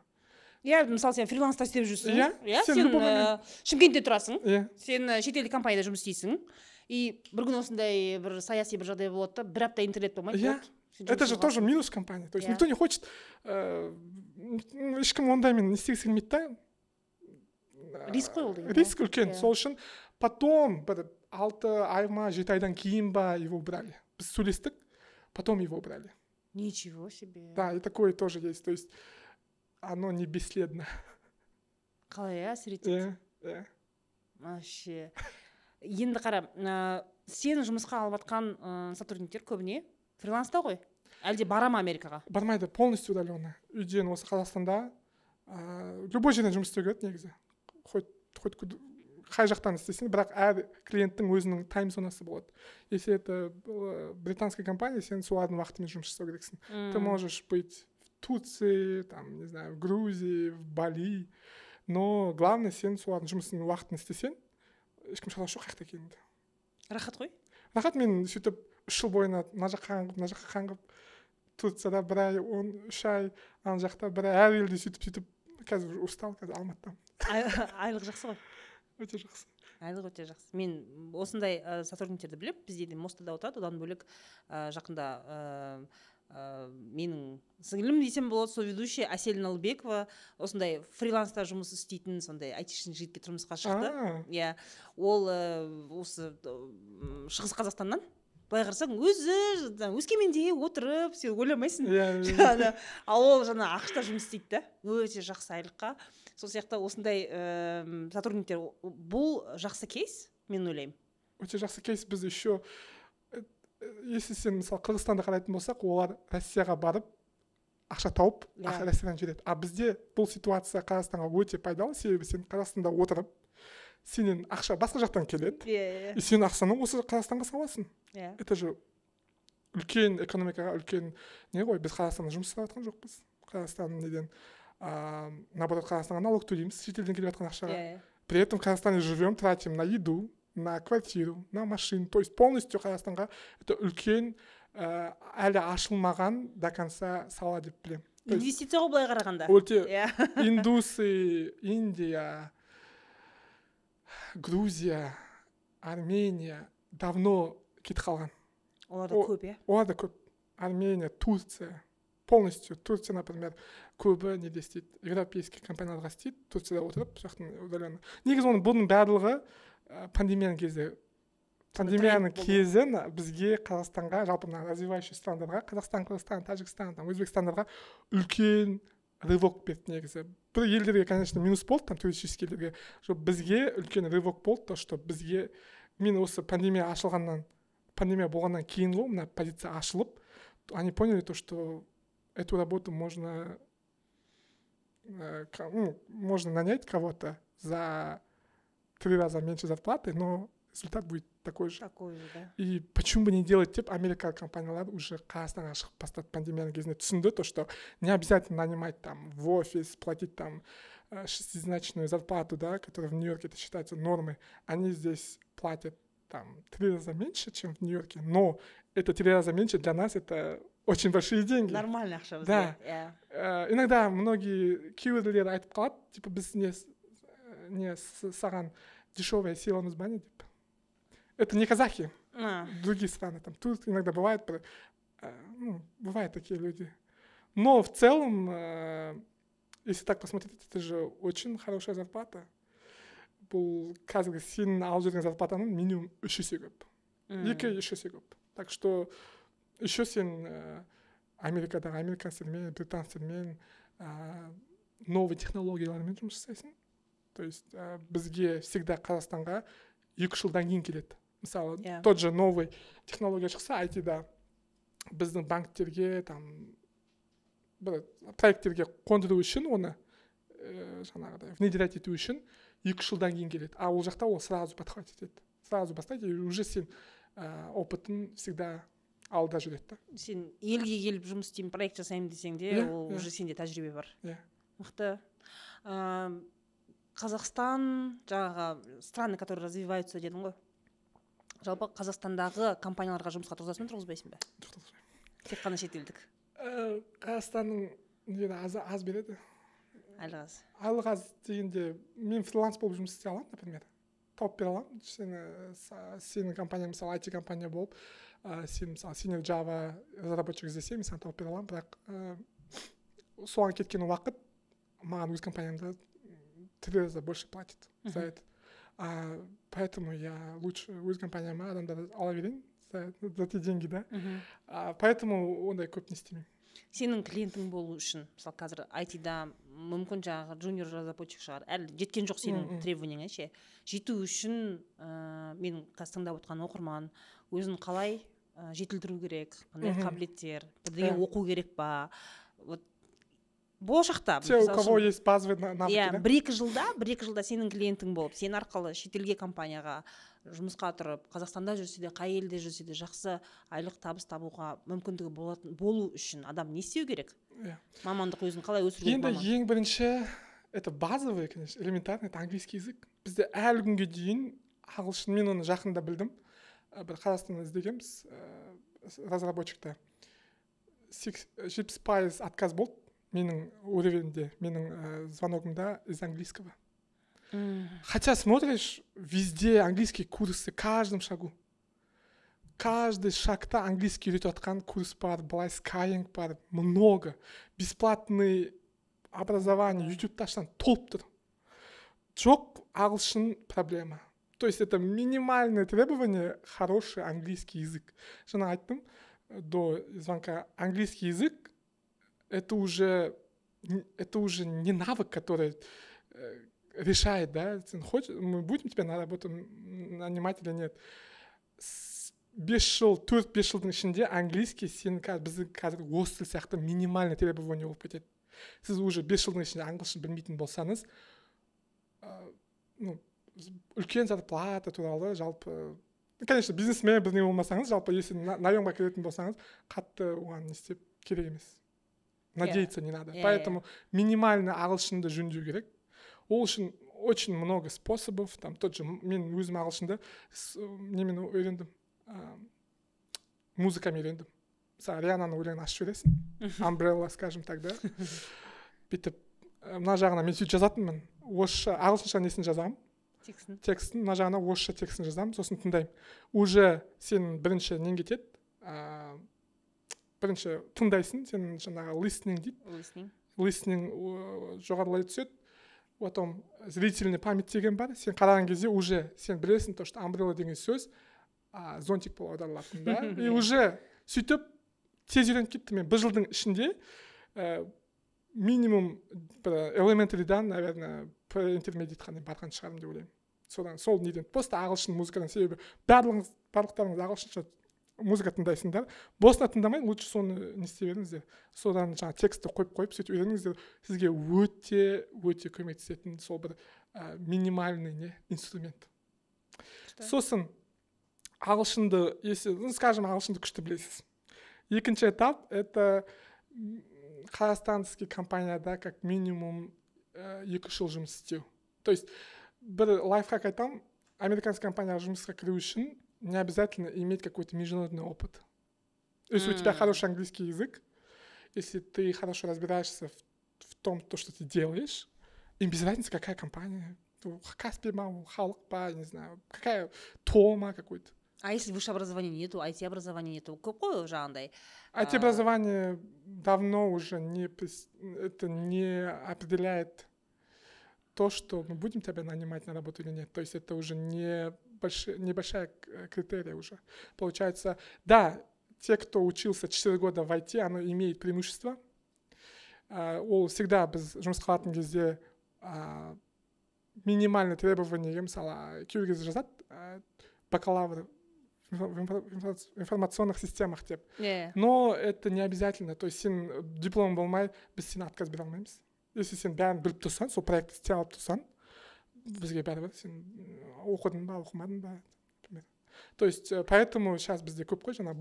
Иә, мысалы, сен фриланста істеп жүрсің. Иә, иә, сен сен любой момент- Шымкентте тұрасың, иә, сен шетелдік компанияда жұмыс істейсің, и бір күні осындай бір саяси бір жағдай болады да, бір апта интернет болмайды. Иә. Болды. Сен Это же жұмыссыз тоже қаласың. Минус компании. То есть никто не хочет, ешкім ондаймен не істегісі келмейді да. Риск қой ол деген, иә. Риск үлкен. Иә. Сол үшін потом бір 6 ай ма, 7 айдан кейін ба, его убрали. Біз сөйлестік, потом его убрали. Ничего себе. Да, и такое тоже есть. То есть оно не бесследно. Қалай, иә, әсер етеді. Иә. Вообще, енді қара, сен жұмысқа алып жатқан сотрудниктер көбіне фриланста ғой, әлде бара ма Америкаға? Бармайды, полностью удаленно, үйден, осы Қазақстанда, любой жерден жұмыс істеуге болады негізі, хоть қай жақтан істесең. Бірақ әр клиенттің өзінің тайм зонасы болады. Если это британская компания, сен солардың уақытымен жұмыс жасау керексің. Ты можешь быть в Турции, там, не знаю, в Грузии, в Бали, но главное, сен солардың жұмысының уақытын істесең, ешкім шаруасы жоқ қай жақта екеніңді. Рахат қой. Рахат. Мен сөйтіп 3 жыл бойына мына жаққа қаңғып, мына жаққа қаңғып, Турцияда бір ай, 13 ай, ана жақта бір ай, әр елде сөйтіп сөйтіп қазір устал, қазір Алматыдамын. Айлық жақсы ғой. Өте жақсы. Айлық өте жақсы. Мен осындай сотрудниктерді білемін, бізде де Мостада отырады. Одан бөлек, жақында менің сіңілім десем болады, соведущий Әсел Налбекова осындай фриланста жұмыс істейтін сондай айтишный жігітке тұрмысқа шықты. Иә, ол осы Шығыс Қазақстаннан. Былай қарасаң, өзі жаңа Өскеменде отырып, сен ойламайсың иә иә. Жаңағы, ал ол жаңа АҚШ-та жұмыс істейді да, өте жақсы айлыққа. Сол сияқты осындай сотрудниктер, бұл жақсы кейс, мен ойлаймын. Өте жақсы кейс. Біз еще если сен, мысалы, Қырғызстанда қарайтын болсақ, олар Россияға барып, ақша тауып, Россиядан жібереді. А бізде бұл ситуация Қазақстанға өте пайдалы, себебі сен Қазақстанда отырып, сенен ақша басқа жақтан келеді иә и сен ақшаны осы Қазақстанға саласың. Это же үлкен экономикаға үлкен не ғой. Біз Қазақстанда жұмыс жасап жатқан жоқпыз, Қазақстан неден, наоборот, Қазақстанға налог төлейміз шетелден келіп жатқан ақшаға. Иә При этом в Казахстане живем, тратим на еду, на квартиру, на машину. То есть полностью Қазақстанға это үлкен, әлі ашылмаған до конца сала деп білемін. То есть Инвестиция ғой былай қарағанда. Өте. Иә. Индусы, Индия, Грузия, Армения давно кетіп қалған. Оларда көп, иә. Оларда көп. Армения, Турция. Полностью Турция, например, көбі неде істейді, европейский компанияларға істейді, Турцияда отырып, сол жақтан удаленно. Негізі оның, бұның барлығы пандемияның кезі, пандемияның Тренд болды. Кезі бізге, Қазақстанға, жалпы мына развивающий страндарға, Қазақстан, Қырғызстан, Тәжікстан, там, Өзбекстандарға үлкен рывок берді негізі. Бір елдерге, конечно, минус болды, там, туристический елдерге. Жоқ, бізге үлкен рывок болды, то что бізге, мен осы пандемия ашылғаннан, пандемия болғаннан кейін ғой мына позиция ашылып, они поняли то, что эту работу можно ну, можно нанять кого-то за три раза меньше зарплаты, но результат будет такой же. Такой же, да. И почему бы не делать деп, Америка компаниялары уже Қазақстанға шығып бастады пандемияның кезінде, түсінді то, что не обязательно нанимать там в офис, платить там шестизначную зарплату, да, которая в Нью-Йорке, это считается нормой. Они здесь платят Там три раза меньше, чем в Нью-Йорке, но это три раза меньше для нас, это очень большие деньги. Нормальный ақша бізге. Да. Иә. Иногда многие кейбіреулер айтып қалады, типа, біз не саған дешевая сила мыз ба, не деп. Это не казахи, другие страны, там тут иногда бывает, ну, бывают такие люди. Но в целом, если так посмотреть, это же очень хорошая зарплата. Бұл қазіргі сенің алып жүрген зарплатаның минимум үш есе көп, 2-3 есе көп. Так что еще сен Америкадағы американецтермен, британецтермен, новый технологиялармен жұмыс жасайсың. То есть бізге всегда, Қазақстанға 2-3 жылдан кейін келеді. Мысалы, тот же новый технология шықса айтида, біздің банктерге, там бір проекттерге қондыру үшін, оны жаңағыдай внедрять ету үшін 2-3 жылдан кейін келеді. А ол жақта ол сразу подхватить етеді, сразу бастайды, и уже сен опытың всегда алда жүреді да. Сен елге келіп жұмыс істеймін, проект жасаймын десең де, ол уже сенде тәжірибе бар. Иә. Мықты. Қазақстан, жаңағы страны, которые развиваются дедің ғой, жалпы Қазақстандағы компанияларға жұмысқа тұрғызасың ба, тұрғызбайсың ба? Жоқ. Тек қана шетелдік? Қазақстанның нелері аз, аз береді. Айлық аз. Айлық аз дегенде, мен фриланс болып жұмыс істей аламын, например, тауып бере аламын сені. Сенің компанияң, мысалы, IT компания болып, сен, мысалы, senior Java разработчик іздесе, мен саған тауып бере аламын. Бірақ соған кеткен уақыт маған өз компаниямда три раза больше платит за это. Поэтому я лучше өз компанияма адамдарды ала берейін за те деньги да. Поэтому ондай көп не істемеймін. Сенің клиентің болу үшін, мысалы, қазір айтида мүмкін жаңағы junior разработчик шығар, әлі жеткен жоқ сенің требованияңа ше. Жету үшін менің қазір тыңдап отқан оқырман өзін қалай жетілдіру керек, қандай қабілеттер, бірдеңе оқу керек па, вот болашақта? Те, у кого есть базовые навыки, да? Бір екі жылда сенің клиентің болып, сен арқылы шетелге компанияға жұмысқа тұрып, Қазақстанда жүрсе де, қай елде жүрсе де, жақсы айлық табыс табуға мүмкіндігі болатын болу үшін адам не істеу керек? Мамандық, өзін қалай өсіру керек? Енді Маман. Ең бірінші, это базовый, конечно, элементарный, это английский язык. Бізде әлі күнге дейін ағылшын, мен оны жақында білдім. Бір Қазақстанда іздегенбіз разработчикті, 70% отказ болды менің уровеньде, менің звоногымда из английского. Хотя смотришь, везде английские курсы, каждом шагу. Каждый шагта английский үйретіп жатқан курс бар, былай Skyeng бар, много. Бесплатный образование, ютубта ашсаң, толып тұр. Жоқ, ағылшын проблема. То есть это минимальное требование — хороший английский язык. Жаңа айттым до звонка, английский язык это уже не навык, который решает, да, сен хочешь, мы будем тебя на работу нанимать или нет. 5 жыл, 4-5 жылдың ішінде английский сен біздің қазір орыс тілі сияқты минимальный требование болып кетеді. Сіз уже 5 жылдың ішінде ағылшын білмейтін болсаңыз, ну, үлкен зарплата туралы жалпы, ну, конечно, бизнесмен бірдеңе болмасаңыз, жалпы, если наемға кіретін болсаңыз, қатты оған не істеп керек емес, надеяться не надо. Иә, иә. Поэтому минимально ағылшынды жөндеу керек. Ол үшін очень много способов, там тот же мен өзім ағылшынды немен үйрендім, музыкамен үйрендім. Мысалы, Риананың өлеңін ашып жібересің, Umbrella, скажем так, да, бүйтіп мына жағына мен сөйтіп жазатынмын: орысша, ағылшынша несін жазамын, текстін, текстін, мына жағына орысша текстін жазамын, сосын тыңдаймын. Уже сен бірінші нең кетеді, бірінші тыңдайсың, сен жаңағы listening дейді. Listening. Listening жоғарылай түседі. Потом зрительный память деген бар, сен қараған кезде уже сен білесің то, что umbrella деген сөз зонтик болып аударылатын да. И уже сөйтіп тез үйреніп кеттім. Мен бір жылдың ішінде минимум бір elementaryдан, наверное, intermediate дейін барған шығармын деп ойлаймын. Содан, сол неден, просто ағылшын музыкадан. Себебі барлығыңыз, барлықтарыңыз ағылшынша музыка тыңдайсыңдар, босына тыңдамай, лучше соны не істей беріңіздер, содан жаңағы текстті қойып қойып сөйтіп үйреніңіздер. Сізге өте өте көмектесетін сол бір минимальный не инструмент. Сосын ағылшынды, если, ну, скажем, ағылшынды күшті білесіз, екінші этап — это қазақстанский компанияда как минимум 2-3 жыл жұмыс істеу. То есть бір лайфхак айтамын. Американский компанияға жұмысқа кіру үшін не обязательно иметь какой-то международный опыт. Если у тебя хороший английский язык, если ты хорошо разбираешься в том, то, что ты делаешь, им без разницы, какая компания. Каспи ма, Халық па, не знаю, какая Тома какой-то. А если высшее образование нету, IT образования нету, көп қой жаңағындай? IT образование давно уже не, это не определяет то, что мы будем тебя нанимать на работу или нет. То есть это уже не небольшая критерия уже. Получается, да, те, кто учился 4 года в IT, оно имеет преимущество. Ол всегда біз жұмысқа алатын кезде минимальный требование, мысалы, кейбір кезде жазады бакалавр в информационных системах деп. Но это не обязательно. То есть сен диплом болмай, біз сені отказ бере алмаймыз. Если сен бәрін біліп тұрсаң, сол проектті істей алып тұрсаң, бізге бәрібір, сен оқыдың ба, оқымадың ба, например. То есть поэтому сейчас бізде көп қой жаңағы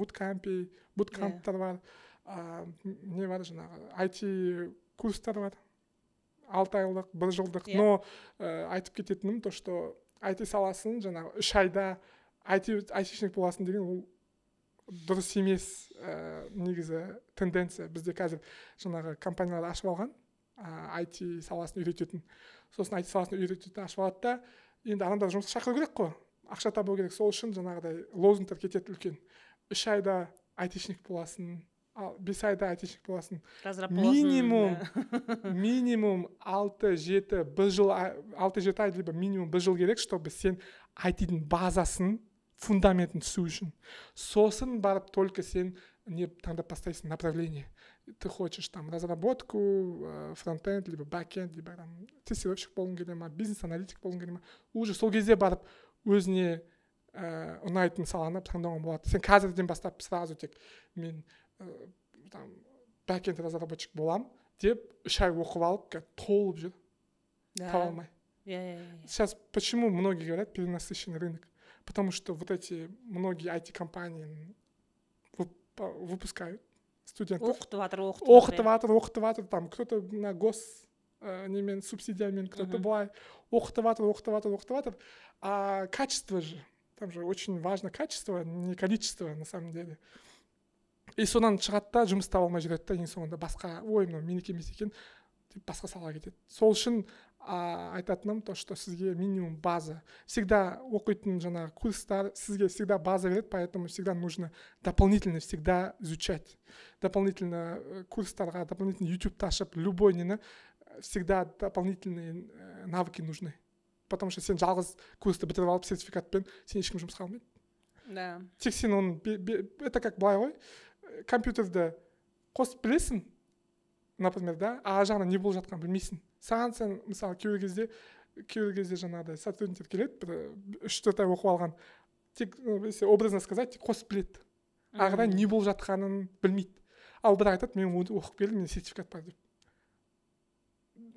буткамптар бар, не бар, жаңағы IT курстар бар, 6 айлық, бір жылдық. Но айтып кететінім то, что IT саласын жаңағы 3 айда IT айтишник боласың деген ол дұрыс емес. Негізі тенденция бізде қазір жаңағы компаниялар ашып алған IT саласын үйрететін. Сосын IT саласын үйрететін ашып алады да, енді адамдарды жұмысқа шақыру керек қой, ақша табу керек. Сол үшін жаңағыдай лозунгтар кетеді үлкен: 3 айда айтишник боласың, ал 5 айда айтишник боласың. Разраб боласың. Минимум, минимум 6-7, бір жыл, 6-7 ай либо минимум бір жыл керек, чтобы сен IT-дің базасын, фундаментін түсу үшін. Сосын барып только сен не таңдап бастайсың, направление ты хочешь, там разработку, фронтенд либо бэкенд, либо там тестировщик болғың келе ма, бизнес аналитик болғың келе ма. Уже сол кезде барып өзіне ұнайтын саланы таңдауға болады. Сен қазірден бастап сразу тек мен там бэкенд разработчик болам деп 3 ай оқып алып, қазір толып жүр, таба алмай. иә иә иә Сейчас почему многие говорят, перенасыщенный рынок? Потому что вот эти многие IT-компании выпускают студентов. Оқытып жатыр, оқытып. Оқытып жатыр, оқытып жатыр. Там кто-то на гос немен, субсидиямен, кто-то былай оқытып жатыр, оқытып жатыр, оқытып жатыр. А качество же, там же очень важно качество, не количество на самом деле. И содан шығады да, жұмыс таба алмай жүреді да, ең соңында басқа, ой, мынау менікі емес екен деп, басқа салаға кетеді. Сол үшін айтатыным то, что сізге минимум база всегда, оқитын жаңағы курстар сізге всегда база береді. Поэтому всегда нужно дополнительно всегда изучать, дополнительно курстарға, дополнительно ютубты ашып, любой нені, всегда дополнительные навыки нужны, потому что сен жалғыз курсты бітіріп алып, сертификатпен сен ешкім жұмысқа алмайды. Тек сен оны это как былай ғой, компьютерді қосып білесің, например, да, а ар жағында не болып жатқанын білмейсің. Саған, сен мысалы, кейбір кезде жаңағыдай сотрудниктер келеді, бір 3-4 ай оқып алған, тек, ну, если образно сказать, тек қосып біледі, ары қарай не болып жатқанын білмейді. Ал бірақ айтады: «Мен оны оқып келдім, менде сертификат бар», — деп.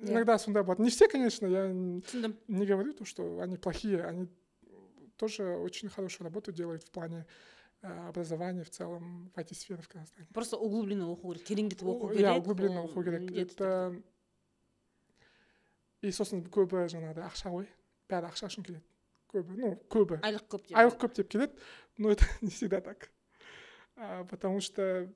Иногда сондай болады. Не все, конечно, я Түсіндім. не говорю то, что они плохие, они тоже очень хорошую работу делают в плане образования в целом в IT-сфере в Казахстане. Просто углубленно оқу керек, тереңдетіп оқу керек. Иә, углубленно Ол оқу керек. міндетті Это түрде. И сосын көбі жаңағыдай ақша ғой, бәрі ақша үшін келеді көбі, ну, көбі. Айлық көп деп. Айлық көп деп келеді, но это не всегда так, потому что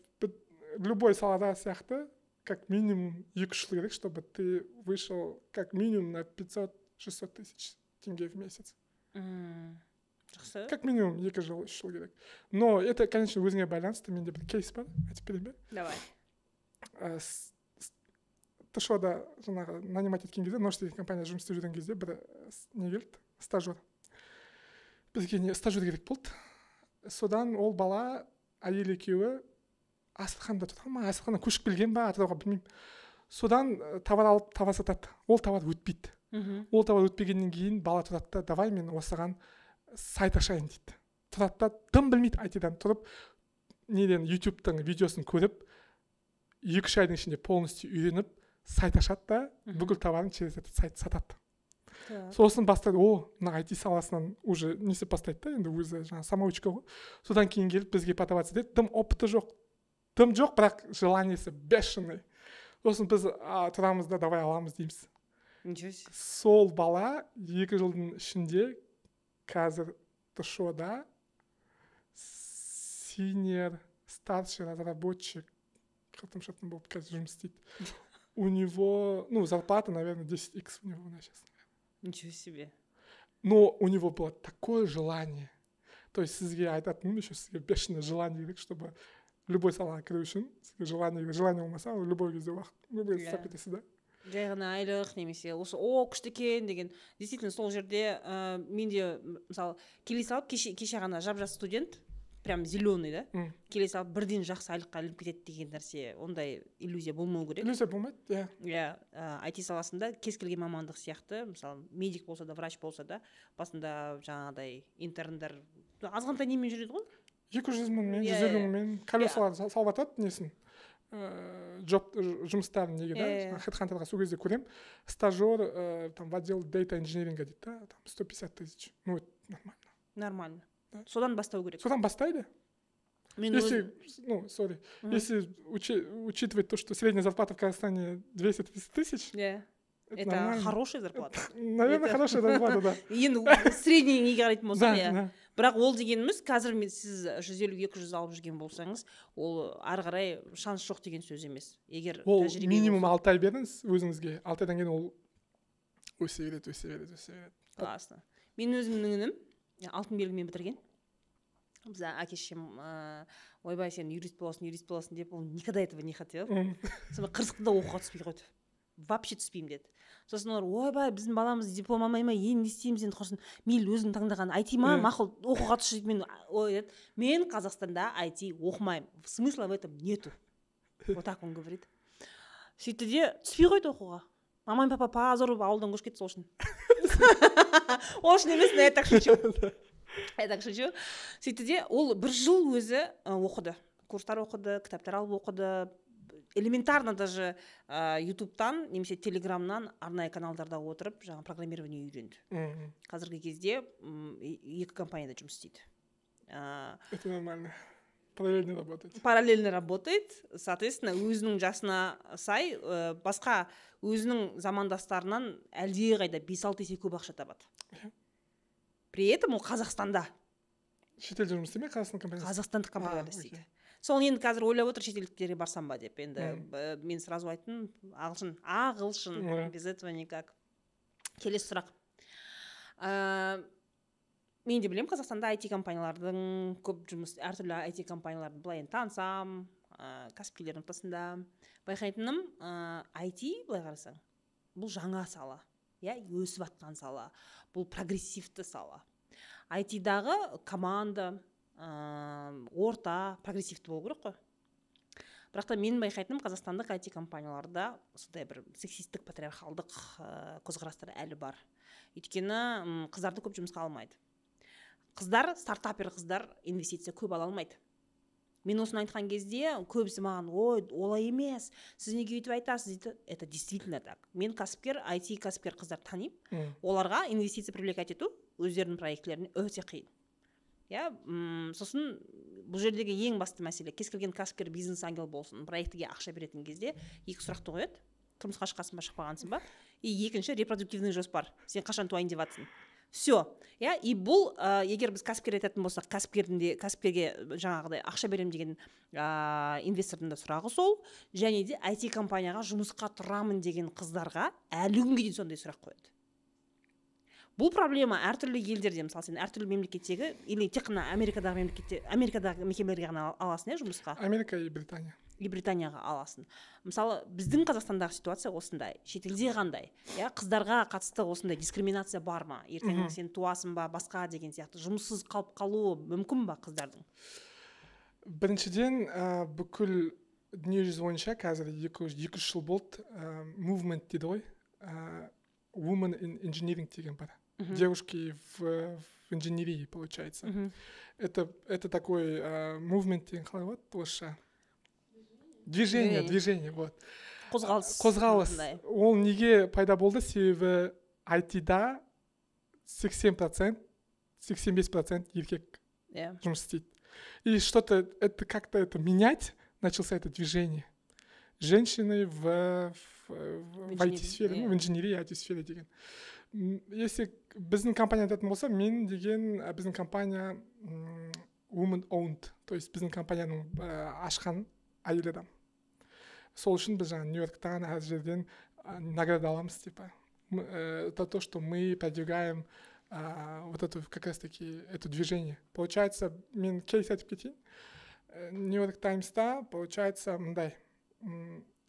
любой салада сияқты как минимум 2-3 жыл керек, чтобы ты вышел как минимум на 500-600 тысяч тенге в месяц. Жақсы. Как минимум 2 жыл, 3 жыл керек. Но это, конечно, өзіңе байланысты. Менде бір кейс бар, айтып берейін бе? Давай. ТШО да жаңағы нанимать еткен кезде, Нош деген компанияда жұмыс істеп жүрген кезде бір не келді, стажер бізге, не, стажер керек болды. Содан ол бала, әйел екеуі Астраханда тұрған ма, Астраханнан көшіп келген ба Атырауға, білмеймін. Содан товар алып, товар сатады, ол товар өтпейді. Ол товар өтпегеннен кейін бала тұрады да, давай мен осыған сайт ашайын дейді. Тұрады да, дым білмейді айтидан, тұрып неден, ютубтың видеосын көріп, 2-3 айдың ішінде полностью үйреніп, сайт ашады да, бүкіл товарын через этот сайт сатады. Сосын бастайды, о, мына IT саласынан уже не істеп бастайды да, енді өзі жаңағы самоучка ғой. Содан кейін келіп бізге подаваться етеді, дым опыты жоқ, дым жоқ, бірақ желаниесі бешеный. Сосын біз тұрамыз да, давай аламыз дейміз. Ничего себе. Сол бала 2 жылдың ішінде Қазір ТШО-да senior, старший разработчик қыртым шыртым болып қазір жұмыс істейді. У него, ну, зарплата, наверное, 10x у него сейчас. Ничего себе. Но у него было такое желание. То есть сізге айтатыным еще: сізге бешеное желание керек, чтобы любой салаға кіру үшін сізге желание керек. Желание болмаса, ол любой кезде уақыт, любой кезде тастап кетесіз да. Жай ғана айлық немесе осы «О, күшті екен» деген. Действительно, сол жерде мен де, мысалы, келе салып, кеше ғана жап жас студент, прям зеленый да, келе салып бірден жақсы айлыққа ілініп кетеді деген нәрсе, ондай иллюзия болмау керек. Иллюзия болмайды, иә. Иә, IT саласында кез келген мамандық сияқты, мысалы, медик болса да, врач болса да, басында жаңағыдай интерндар азғантай немен жүреді ғой. 200 мыңмен, жүз елу мыңмен колесалар салып жатады несін, job, жұмыстарын неге да, хедхантерға. Сол кезде көремін: стажер там в отдел data engineering дейді да, там 150 тысяч. Ну, это нормально. Нормально. Да. Содан бастау керек. Содан бастайды. Мен Если, ну, сори, если учитывать то, что средняя зарплата в Казахстане 230 тысяч, это это нормально. Хорошая зарплата. Наверное, хорошая зарплата, да. Енді средний неге қарайтын болсақ, иә. Бірақ ол дегеніміз, қазір мен сіз 150, 200 алып жүрген болсаңыз, ол ары қарай шанс жоқ деген сөз емес, егер Ол тәжірибе минимум болса. 6 ай беріңіз өзіңізге, 6 айдан кейін ол өсе береді, өсе береді, өсе береді. Классно. Мен өзімнің інім алтын белгімен бітірген. Біз әке шешем «Ойбай, сен юрист боласың, юрист боласың» деп, ол никогда этого не хотел. Сонымен қырсықты да, оқуға түспей қойды, вообще түспеймін деді. Сосын олар: «Ойбай, біздің баламыз диплом алмай ма, енді не істейміз енді, құрсын, мейлі, өзің таңдаған IT ма, мақұл, оқуға түс» дейді. Мен ой деді, «Мен Қазақстанда IT оқымаймын, смысла в этом нету», вот так он говорит. Сөйтті де түспей қойды оқуға. Мама мен папа позор болып ауылдан көшіп кетті сол үшін. Ол үшін емес, но я так шучу, я так шучу. Сөйтті де ол бір жыл өзі оқыды, курстар оқыды, кітаптар алып оқыды, элементарно даже ютубтан немесе телеграмнан арнайы каналдарда отырып, жаңа программирование үйренді. Қазіргі кезде екі компанияда жұмыс істейді. Это нормально, параллельно работать. Параллельно работает. Соответственно, өзінің жасына сай басқа өзінің замандастарынан әлдеқайда 5-6 есе көп ақша табады. При этом ол Қазақстанда. Шетелде жұмыс істемей, Қазақстан компаниясы? Қазақстандық компанияда істейді. Сол енді қазір ойлап отыр, шетелдіктерге барсам ба деп енді. Мен сразу айттым: ағылшын, ағылшын, без этого никак. Келесі сұрақ. Мен де білемін, Қазақстанда IT компаниялардың көп жұмыс, әртүрлі IT компанияларды былай енді танысам, кәсіпкерлердің ортасында байқайтыным, IT былай қарасаң, бұл жаңа сала, иә, өсіп жатқан сала, бұл прогрессивті сала. IT-дағы команда, орта прогрессивті болу керек қой. Бірақ та менің байқайтыным, қазақстандық IT компанияларда сондай бір сексистік, патриархалдық көзқарастар әлі бар. Өйткені қыздарды көп жұмысқа алмайды. Қыздар, стартапер қыздар инвестиция көп ала алмайды. Мен осыны айтқан кезде көбісі маған: «Ой, олай емес, сіз неге өйтіп айтасыз?» – дейді. Это действительно так. Мен кәсіпкер, IT кәсіпкер қыздар танимын. Оларға инвестиция привлекать ету өздерінің проектілеріне өте қиын, иә. Сосын бұл жердегі ең басты мәселе: кез келген кәсіпкер, бизнес ангел болсын, проектіге ақша беретін кезде екі сұрақты қояды: тұрмысқа шыққансың ба, шықпағансың ба, и екінші, репродуктивный жоспар, сен қашан туайын деп жатрсың. Все, иә. И бұл егер біз кәсіпкер айтатын болсақ, кәсіпкердің де, кәсіпкерге жаңағыдай ақша беремін деген инвестордың да сұрағы сол. Және де IT компанияға жұмысқа тұрамын деген қыздарға әлі күнге дейін сондай сұрақ қояды. Бұл проблема әртүрлі елдерде, мысалы, сен әртүрлі мемлекеттегі или тек қана Америкадағы мемлекетте, Америкадағы мекемелерге ғана аласың, иә, жұмысқа? Америка и Британия. И Британияға аласың. Мысалы, біздің Қазақстандағы ситуация осындай. Шетелде қандай, иә? Қыздарға қатысты осындай дискриминация бар ма? Ертең сен туасың ба, басқа деген сияқты, жұмыссыз қалып қалуы мүмкін ба қыздардың? Біріншіден, бүкіл дүниежүзі бойынша қазір 2-3 жыл болды, movement дейді ғой, women in engineering деген бар, девушки в инженерии, получается. Это такой movement деген қалай болады орысша? Движение. Движение. Движение, вот. Қозғалыс. Қозғалыс. Осындай. Ол неге пайда болды? Себебі IT-да 80%, 85% еркек жұмыс істейді. И что-то это, как-то это менять, начался это движение, женщины в В IT-сфере, ну, в инженерии. инженерии, IT-сфере деген. Если Біздің компания айтатын болса, мен деген біздің компания woman owned, то есть біздің компанияның ашқан әйел адам. Сол үшін біз жаңағы Нью-Йорктан, әр жерден награда аламыз, типа это то, что мы продвигаем вот эту, как раз таки это движение. Получается, мен кейс айтып кетейін. Нью-Йорк Таймста, получается, мындай,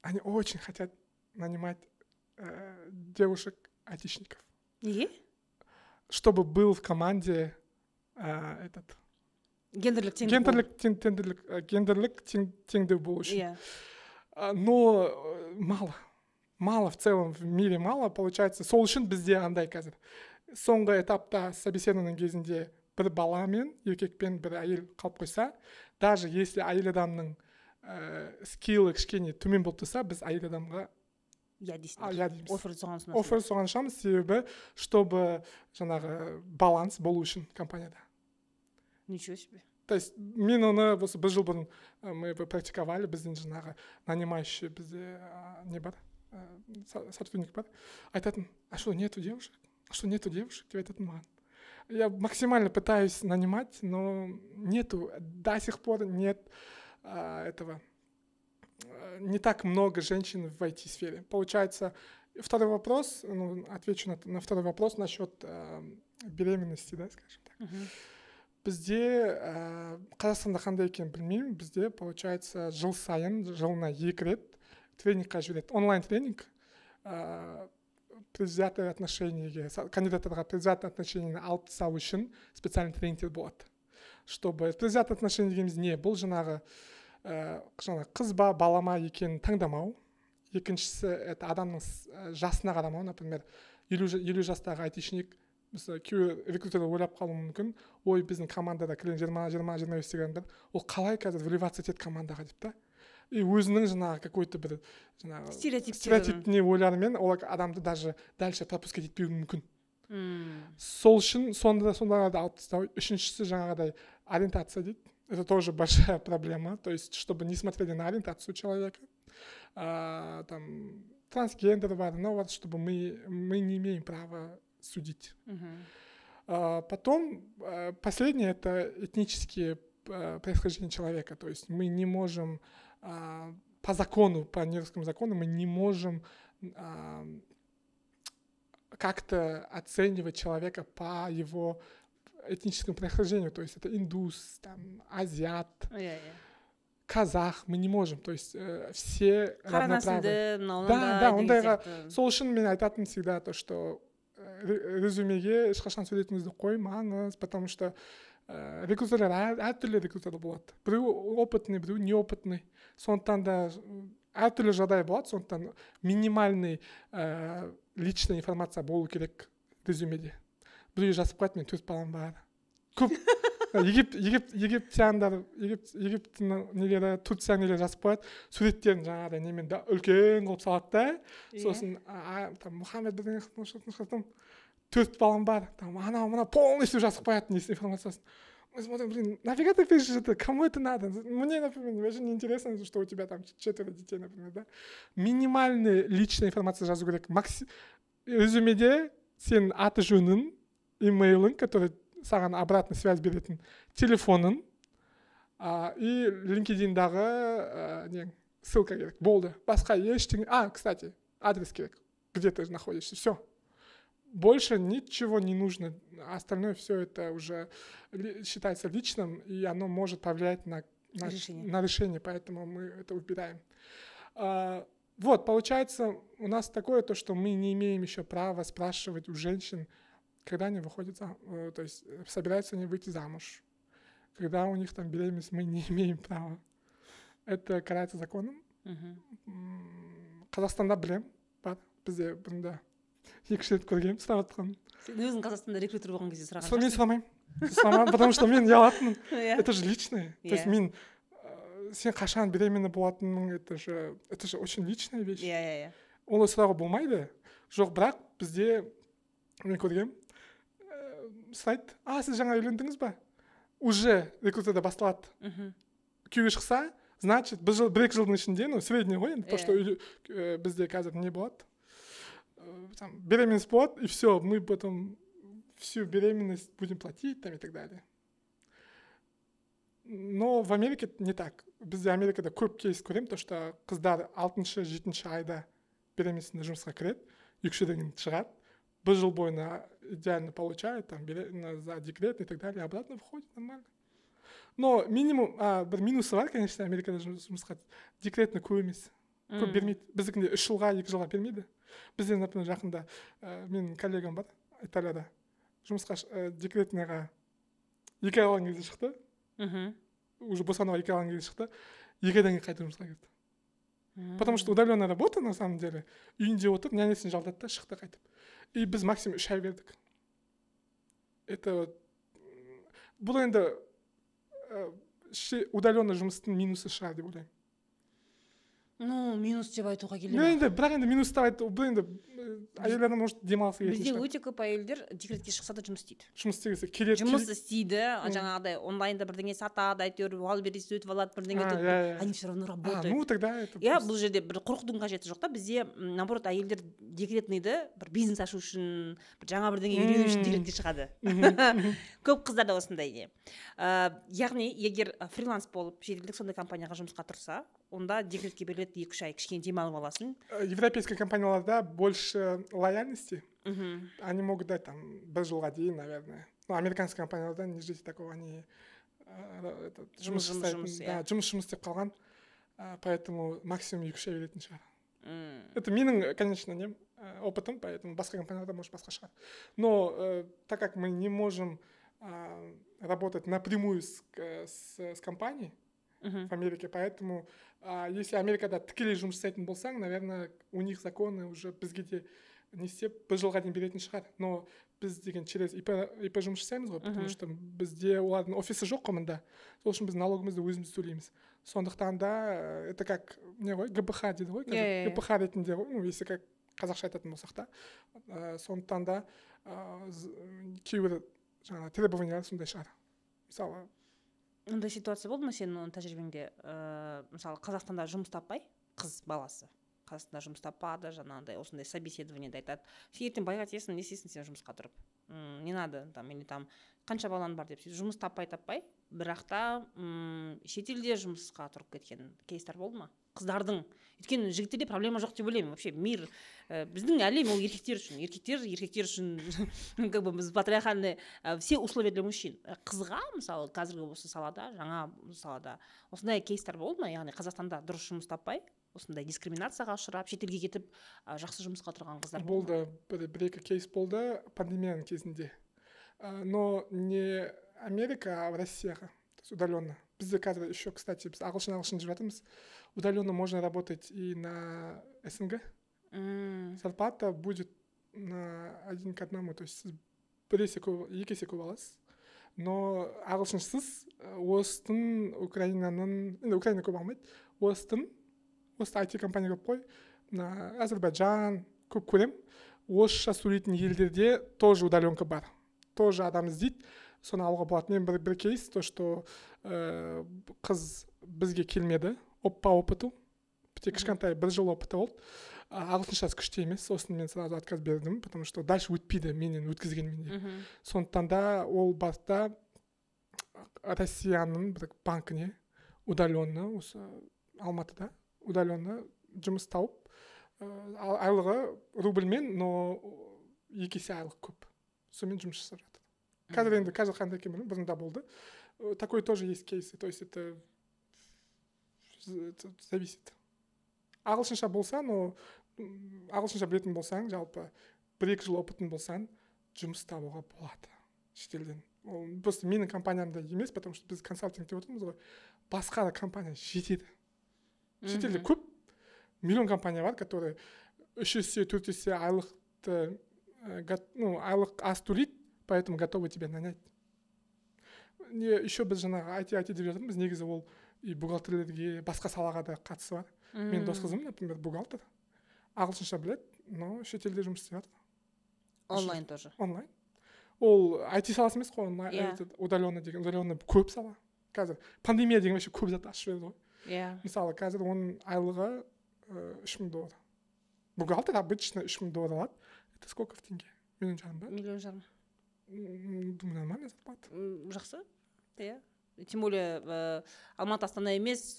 они очень хотят нанимать девушек айтишников. Неге? Чтобы был в команде этот гендерлік теңдік. Гендерлік теңдік болу үшін. Но мало, мало, в целом в мире мало. Получается, сол үшін бізде андай қазір соңғы этапта собеседованиенің кезінде бір бала мен еркекпен бір әйел қалып қойса, даже если әйел адамның скиллы кішкене төмен болып тұрса, біз әйел адамға иә дейсіңдер. Иә дейміз. Оффер соған ұсынасыңдар. Оффер соған ұсынамыз, себебі чтобы жаңағы баланс болу үшін компанияда. Ничего себе. То есть мен оны осы бір жыл бұрын мы практиковали. Біздің жаңағы нанимающий бізде не бар, сотрудник бар, айтатын: «А что, нету девушек? А что, нету девушек?» — деп айтатын маған. Я максимально пытаюсь нанимать, но нету, до сих пор нет этого, не так много женщин в IT-сфере. Получается, второй вопрос, ну, отвечу на второй вопрос насчет беременности, да, скажем так. Бізде, Қазақстанда қандай екенін білмеймін, бізде, получается, жыл сайын, жылына екі рет тренингқа жібереді, онлайн тренинг, предвзятое отношениеге, кандидаттарға предвзятое отношениені алып тастау үшін специальный тренингтер болады. Чтобы предвзятое отношение дегеніміз не? Бұл жаңағы жаңағы қыз ба, бала ма екенін таңдамау. Екіншісі, это адамның жасына қарамау. Например, 50 жастағы айтишник, мысалы, кейбір рекрутерлер ойлап қалуы мүмкін: «Ой, біздің командада кілең 20, 25-тегі адамдар, ол қалай қазір вливаться етеді командаға?» — деп та. И өзінің жаңағы какой то бір жаңағы стереотиптерін. Стереотипный ойларымен ол адамды даже дальше пропускать етпеуі мүмкін. Сол үшін сонда сондайларды алып тастау. Үшіншісі, жаңағыдай ориентация дейді, это тоже большая проблема, то есть чтобы не смотрели на ориентацию человека, там трансгендер бар, но вот чтобы мы не имеем права судить. Потом последнее — это этнические происхождение человека, то есть мы не можем по закону, по нью-йоркскому закону мы не можем как-то оценивать человека по его этническому происхождению, то есть это индус, там, азиат, иә иә казах, мы не можем, то есть все қара равноправны. Нәсілді мынау Да, мынандай да, деген ондайға сияқты. Сол үшін мен айтатыным всегда то, что резюмеге ешқашан суретіңізді қоймаңыз, потому что рекрутерлер әртүрлі рекрутер болады: біреу опытный, біреу неопытный, сондықтан да әртүрлі жағдай болады. Сондықтан минимальный личная информация болу керек резюмеде. Біреу жазып қояды: «Менің төрт балам бар». Көп египтяндар, Египеттің нелері, Турцияның нелері жазып қояды, суреттерін жаңағыдай немен да үлкен қылып салады да. Сосын там Мұхаммед бірдеңе, төрт балам бар, там анау мынау полностью жазып қояды несін, информациясын. Мы смотрим: блин, нафига ты пишешь это, кому это надо? Мне, например, вообще не интересно, что у тебя там четверо детей, например, да. Минимальный личная информация жазу керек. Резюмеде сенің аты жөнің, имейлің, который саған обратный связь беретін, телефоның и LinkedIn-дағы нең, ссылка керек, болды, басқа ештеңе. А, кстати, адрес керек, где ты находишься. Все, больше ничего не нужно. Остальное все это уже считается личным, и оно может повлиять на решение. На решение, поэтому мы это убираем. Вот, получается, у нас такое то, что мы не имеем еще права спрашивать у женщин, когда они выходят, то есть собираются они выйти замуж, когда у них там беременность, мы не имеем права. Это карается законом. Қазақстанда білем, бар, бізде бұрында екі үш рет көргенмін сұрап жатқанын. Сен өзің Қазақстанда рекрутер болған кезде сұраған Сол мен сұрамаймын, потому что мен ұялатынмын. Иә. Это же личное, то есть Иә. мен сен қашан беременна болатының, это же очень личная вещь. Иә иә иә Олай сұрауға болмайды. Жоқ, бірақ бізде мен көргенмін, сұрайды: «А сіз жаңа үйлендіңіз ба?» Уже рекрутерде басталады. Күйеуге шықса, значит, бір жыл, бір екі жылдың ішінде, ну, средний ғой енді, то что бізде қазір не болады, там беременность болады, и все, мы потом Всю беременность будем платить там и так далее. Но в Америке не так. Бізде Америкада көп кейс көремін, то что қыздар алтыншы, жетінші айда беременностьінде жұмысқа кіреді, 2-3 айдан кейін шығады, бір жыл бойына идеально получает там за декрет и так далее, обратно выходит нормально. Но минимум бір минусы бар, конечно, Америкада жұмысқа декретный көп емес, көп бермейді. Біздікінде 3 жылға, 2 жылға бермейді. Бізде, например, жақында менің коллегам бар Италияда, жұмысқа декретныйға 2 ай алған кезде шықты. Уже босануға 2 ай алған кезде шықты, 2 айдан кейін қайта жұмысқа кірді, потому что удаленная работа, на самом деле, үйінде отырып, нянясын жалдады да, шықты қайтып. И біз максимум 3 ай бердік. Это вот, бұл енді удаленно жұмыстың минусы шығар деп ойлаймын. Ну, минус деп айтуға келе Мен ме? Енді, бірақ енді минус деп айту, бұл енді әйел адам, может, демалғысы келетін Бізде шығар. өте көп әйелдер декретке шықса да, жұмыс істейді. Жұмыс істегісі келеді. Жұмыс істейді, жаңағыдай онлайнда бірдеңе сатады, әйтеуір Wildberries өтіп алады, бірдеңе А, өтіп, иә, иә. они все равно работают. Ну, тогда это Иә, плюс. бұл жерде бір қорқудың қажеті жоқ та. Бізде наоборот, әйелдер декретныйды бір бизнес ашу үшін, бір жаңа бірдеңе үйрену үшін декретке шығады. Көп қыздарда осындай не. Яғни егер фриланс болып, шетелдік сондай компанияға жұмысқа тұрса, онда декретке беріледі, 2-3 ай кішкене демалып аласың. Европейский компанияларда больше лояльности, они могут дать там бір жылға дейін, наверное. Но американский компанияларда не ждите такого, они этот, Жұмыс, жұмыс, жасайтын, жұмыс, да, иә. жұмыс, жұмыс деп қалған. Поэтому максимум 2-3 ай беретін шығар. Это менің, конечно, нем, опытым, поэтому басқа компанияларда, может, басқа шығар. Но так как мы не можем работать напрямую с компанией в Америке, поэтому если Америкада тікелей жұмыс жасайтын болсаң, наверное, у них законы уже бізге де не істеп, бір жылға дейін беретін шығар. Но біз деген через ИП жұмыс жасаймыз ғой, потому что бізде олардың офисі жоқ қой мында, сол үшін біз налогымызды өзіміз төлейміз. Сондықтан да это как не ғой, ГПХ дейді ғой қазір, Иә, иә, иә. ГПХ ретінде ғой, ну, если как қазақша айтатын болсақ та. Сондықтан да кейбір жаңағы требованиялар сондай шығар, мысалы. Ондай ситуация болды ма сенің тәжірибеңде? Мысалы, Қазақстанда жұмыс таппай, қыз баласы Қазақстанда жұмыс таппады, жаңағындай осындай собеседованиеде айтады: «Сен ертең байға тиесің, не істейсің сен жұмысқа тұрып? Не надо там», или там «Қанша балаң бар?» деп. Сөйтіп жұмыс таппай таппай, бірақ та шетелде жұмысқа тұрып кеткен кейстер болды ма қыздардың? Өйткені жігіттерде проблема жоқ деп ойлаймын. Вообще мир, біздің әлем ол еркектер үшін, еркектер еркектер үшін, как бы біз патриархальный, все условия для мужчин. Қызға, мысалы, қазіргі осы салада, жаңа салада осындай кейстер болды ма? Яғни Қазақстанда дұрыс жұмыс таппай, осындай дискриминацияға ұшырап, шетелге кетіп, жақсы жұмысқа тұрған қыздар болды ма? Болды, бір екі кейс болды пандемияның кезінде. Но не Америка, а Россияға, то есть удаленно. Бізде қазір еще, кстати, біз ағылшын, ағылшын деп жатырмыз, удаленно можно работать и на СНГ. Зарплата будет на один к одному, то есть сіз бір есе көп, екі есе көп аласыз, но ағылшынсыз орыстың, Украинаның, енді Украина көп алмайды, орыстың, орыс IT компания көп қой, мына Әзірбайжан көп көремін. Орысша сөйлейтін елдерде тоже удаленка бар, тоже адам іздейді, соны алуға болады. Мен бір кейс, то что қыз бізге келмеді по опыту, тек кішкентай бір жыл опыты болды, ағылшыншасы күшті емес. Сосын мен сразу отказ бердім, потому что дальше өтпейді менен өткізгенмен де. Сондықтан да ол барды да, Россияның бір банкіне удаленно, осы Алматыда удаленно жұмыс тауып, айлығы рубльмен, но екі есе айлық көп, сонымен жұмыс жасап жатыр қазір. Енді қазір қандай екенін білмеймін, бұрында болды. Такой тоже есть кейсы, то есть это зависит. Ағылшынша болса, но ағылшынша білетін болсаң, жалпы 1-2 жыл опытың болсаң, жұмыс табуға болады шетелден. Ол просто менің компаниямда емес, потому что біз консалтинг деп отырмыз ғой, басқа да компания жетеді шетелде. Көп миллион компания бар, который үш есе, төрт есе айлықты ну, айлық аз төлейді, поэтому готовы тебя нанять. Не, еще біз жаңағы IT, IT деп жатырмыз, негізі ол и бухгалтерлерге, басқа салаға да қатысы бар. Менің дос қызым, например, бухгалтер, ағылшынша біледі, но шетелде жұмыс істеп жатыр. Онлайн тоже? Онлайн. Ол IT саласы емес қой, онлайн. Иә. Удаленно деген, удаленно көп сала қазір. Пандемия деген вообще көп зат ашып жіберді ғой. Мысалы, қазір оның айлығы 3000 доллар. Бухгалтер обычно 3000 доллар алады. Это сколько в тенге? 1,5 миллион ба? 1,5 миллион. Думаю, нормальная зарплата. Жақсы, иә, тем более Алматы, Астана емес,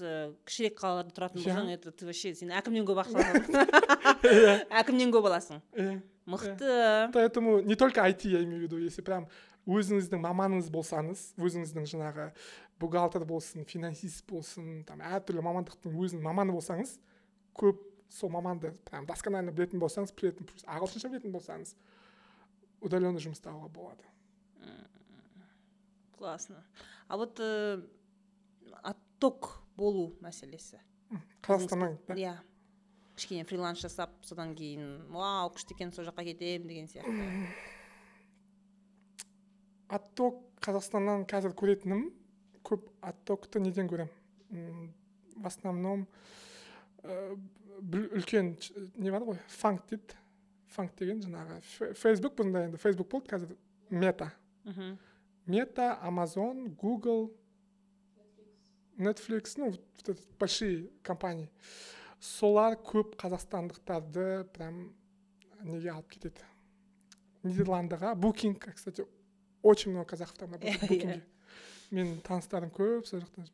кішірек қалаларда тұратын болсаң, это ты вообще, сен әкімнен көп ақша аласың, әкімнен көп аласың. Иә. Мықты. Поэтому не только IT, я имею в виду, если прям өзіңіздің маманыңыз болсаңыз, өзіңіздің жаңағы бухгалтер болсын, финансист болсын, там әртүрлі мамандықтың өзінің маманы болсаңыз, көп сол маманды прям досконально білетін болсаңыз, білетін, плюс ағылшынша білетін болсаңыз, удаленно жұмыс табуға болады. Классно. А вот отток болу мәселесі? Қазақстаннан да? Иә, кішкене фриланс жасап, содан кейін: «Вау, күшті екен, сол жаққа кетемін», — деген сияқты. Отток Қазақстаннан қазір көретінім, көп оттокты неден көремін? В основном үлкен не бар ғой, FAANG дейді. FAANG деген жаңағы Фейсбук, бұрында енді Фейсбук болды, қазір Мета. Мета, Амазон, Google, Netflix, ну вот это большие компании, солар көп қазақстандықтарды прям неге алып кетеді, Нидерландыға. Букинг, кстати, очень много казахов там работает в Букинге, менің таныстарым көп сол жақта.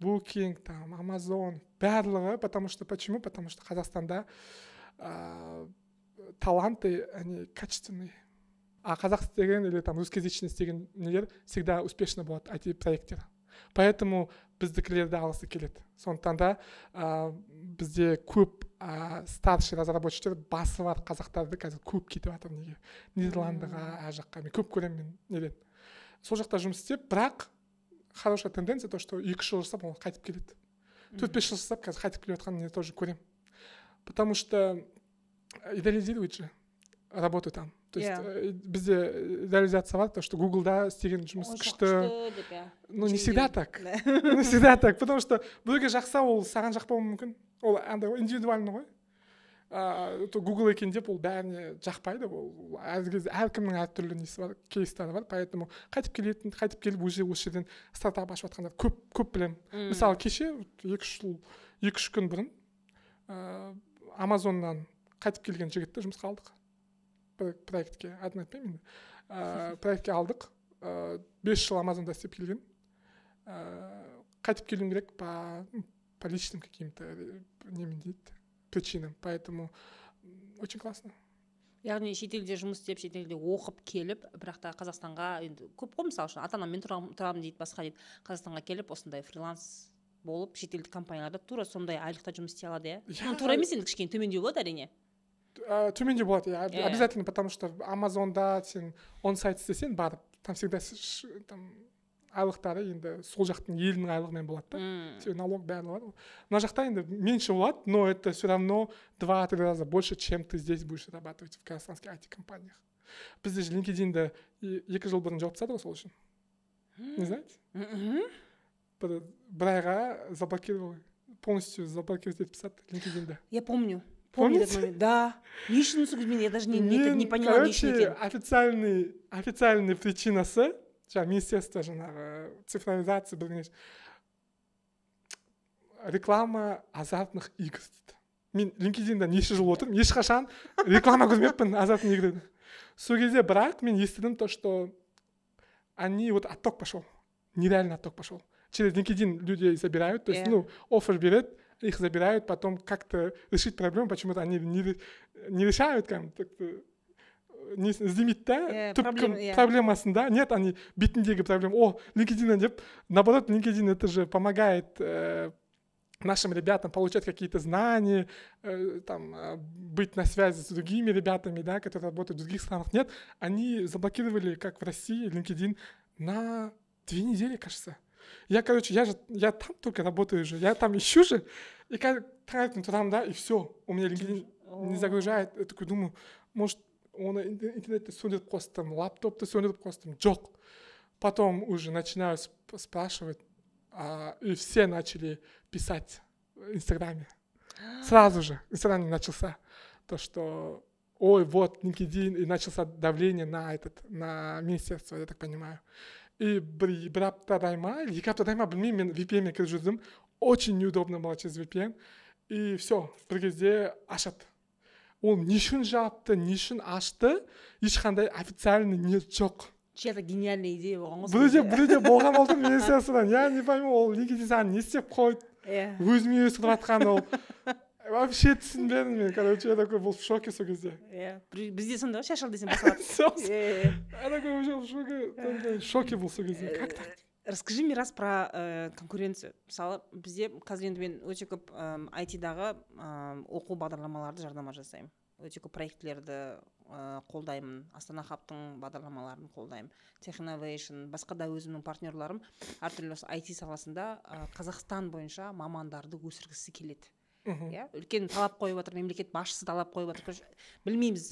Букинг, там Амазон, барлығы. Потому что, почему? Потому что Қазақстанда таланты, они качественные, а қазақ істеген или там русскоязычный істеген нелер всегда успешно болады, IT проекттер, поэтому біздікілерді алғысы келеді. Сондықтан да бізде көп старший разработчиктер, басы бар қазақтарды қазір көп кетіп жатыр неге, Нидерландыға, ар жаққа. Мен көп көремін, мен неден, сол жақта жұмыс істеп. Бірақ хорошая тенденция то, что 2-3 жыл жасап, ол қайтып келеді. 4-5 жыл жасап, қазір қайтып келе жатқанын мен тоже көремін, потому что идеализирует же работу там. То есть бізде идеализация бар, то что Гуглда істеген жұмыс күшті деп, иә. Ну, не всегда так, не всегда так, потому что біреуге жақса, ол саған жақпауы мүмкін. Ол андай ғой, индивидуально ғой. То Гугл екен деп, ол бәріне жақпайды. Ол әр кезде әркімнің әртүрлі несі бар, кейстары бар. Поэтому қайтып келетін, қайтып келіп, уже осы жерден стартап ашып жатқандар көп, көп білемін. Мысалы, кеше, 2-3 жыл, 2-3 күн бұрын Амазоннан қайтып келген жігітті жұмысқа алдық бір проектке, атын айтпаймын енді, проектке алдық. 5 жыл Амазонда істеп келген, қайтып келуім керек по личным каким то немен дейді, причинам, поэтому очень классно. Яғни шетелде жұмыс істеп, шетелде оқып келіп, бірақ та Қазақстанға, енді көп қой, мысалы үшін, ата анаммен тұрамын дейді, басқа дейді, Қазақстанға келіп, осындай фриланс болып, шетелдік компанияларда тура сондай айлықта жұмыс істей алады, иә? Иә. Тура емес енді, кішкене төмендеу болады, әрине. Төмендеу болады, иә. Иә. Обязательно, потому что Амазонда сен онсайт істесең барып, там всегда там айлықтары енді сол жақтың елінің айлығымен болады да. Себебі налог, барлығы бар ғой. Мына жақта енді меньше болады, но это все равно 2-3 раза больше, чем ты здесь будешь зарабатывать в казахстанских IT компаниях. Бізде же LinkedInді 2 жыл бұрын жауып тастады ғой сол үшін, не знаете? Мгм. Бір айға заблокировал, полностью заблокировать етіп тастады LinkedInді. Я помню, помню этот Помните? момент, да. Не үшін сол кезде я даже не поняла, не үшін Короче, екенін. официальный причинасы жаңағы министерство жаңағы цифровизация бірдеңе, реклама азартных игр дейді. Мен LinkedInда неше жыл отырмын, ешқашан реклама көрмеппін азартный игры сол кезде. Бірақ мен естідім то, что они, вот отток пошел, нереально отток пошел, через LinkedIn людей забирают, то есть ну, оффер берет, их забирают, потом как-то решить проблему почему-то они не решают, как-то не іздемейді да. Иә, түпкі проблема, иә. Проблемасын да нет, они бетіндегі проблема, о, LinkedIn деп. Наоборот, LinkedIn это же помогает нашим ребятам получать какие-то знания, там, быть на связи с другими ребятами, да, которые работают в других странах. Нет, они заблокировали, как в России, LinkedIn на 2 недели, кажется. Я, короче, я же, я там только работаю же, я там ищу же, и как таңертең тұрамын да, и все, у меня LinkedIn не загружает. Я такой думаю, может, оны интернетті сөндіріп қостым, лаптопты сөндіріп қостым, жоқ. Потом уже начинаю спрашивать, и все начали писать в Инстаграме. Сразу же в Инстаграме начался то, что ой, вот LinkedIn, и начался давление на этот, на министерство, я так понимаю. И бір аптадай ма, 2 аптадай ма, білмеймін, мен VPN-мен кіріп жүрдім, очень неудобно было через VPN, и все, бір кезде ашады. Ол не үшін жапты, не үшін ашты, ешқандай официальный не жоқ. Чья-то гениальная идея болған ғой сол Біреуде кезде. Біреуде болған болды. Мен содан я не пойму, ол неге дизайн не істеп қойды, өзіме өзі тұрып жатқан, ол вообще түсінбедім мен. Короче, я такой был в шоке сол кезде. Иә, бізде сондай ғой, шаш ал десең, бас алады. Иә. Я такой вообще в шоке, в шоке был сол кезде, как так? Расскажи, Мирас, про конкуренцию. Мысалы, бізде қазір енді мен өте көп IT-дағы оқу бағдарламаларды жарнама жасаймын, өте көп проектілерді қолдаймын, Астана Хабтың бағдарламаларын қолдаймын, Tech Innovation, басқа да өзімнің партнерларым әртүрлі осы IT саласында Қазақстан бойынша мамандарды өсіргісі келеді. Иә, үлкен талап қойып жатыр, мемлекет басшысы талап қойып жатыр. Короче, білмейміз,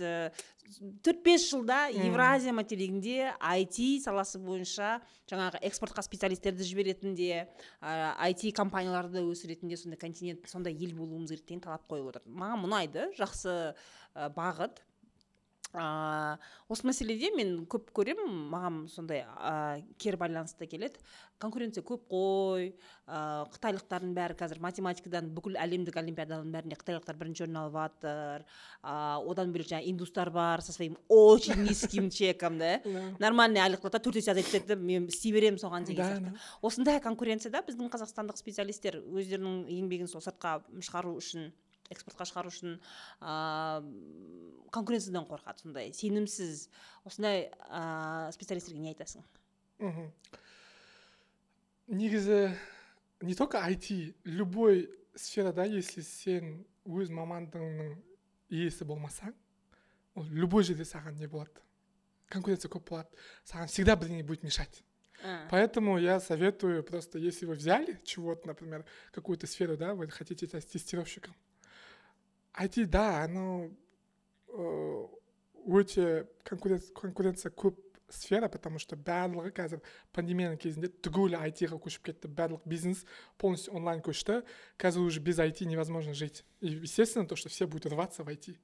4-5 жылда Евразия материгінде IT саласы бойынша жаңағы экспортқа специалистерді жіберетін де, IT компанияларды өсіретін де сондай континент, сондай ел болуымыз керек деген талап қойып отыр. Маған ұнайды, жақсы бағыт. Осы мәселеде мен көп көремін, маған сондай кері байланыс та келеді: конкуренция көп қой, қытайлықтардың бәрі қазір математикадан бүкіл әлемдік олимпиаданың бәрінде қытайлықтар бірінші орын алып жатыр. Одан бөлек, жаңағы индустар бар со своим очень низким чеком да, нормальный айлық та төрт есе азайтып тастайды, мен істей беремін соған деген сияқты. Осындай конкуренцияда біздің қазақстандық специалисттер өздерінің еңбегін сол сыртқа шығару үшін, экспортқа шығару үшін конкуренциядан қорқады, сондай сенімсіз. Осындай специалистерге не айтасың? Негізі, не только IT, любой сферада, если сен өз мамандығыңның иесі болмасаң, ол любой жерде саған не болады, конкуренция көп болады, саған всегда бірдеңе будет мешать. Поэтому я советую просто, если вы взяли чего-то, например, какую-то сферу, да, вы хотите стать тестировщиком. IT, да, оно өте конкуренция көп сфера, потому что барлығы қазір пандемияның кезінде түгел IT-ға көшіп кетті, барлық бизнес полностью онлайн көшті, қазір уже без IT невозможно жить. И естественно, то, что все будут рваться в IT.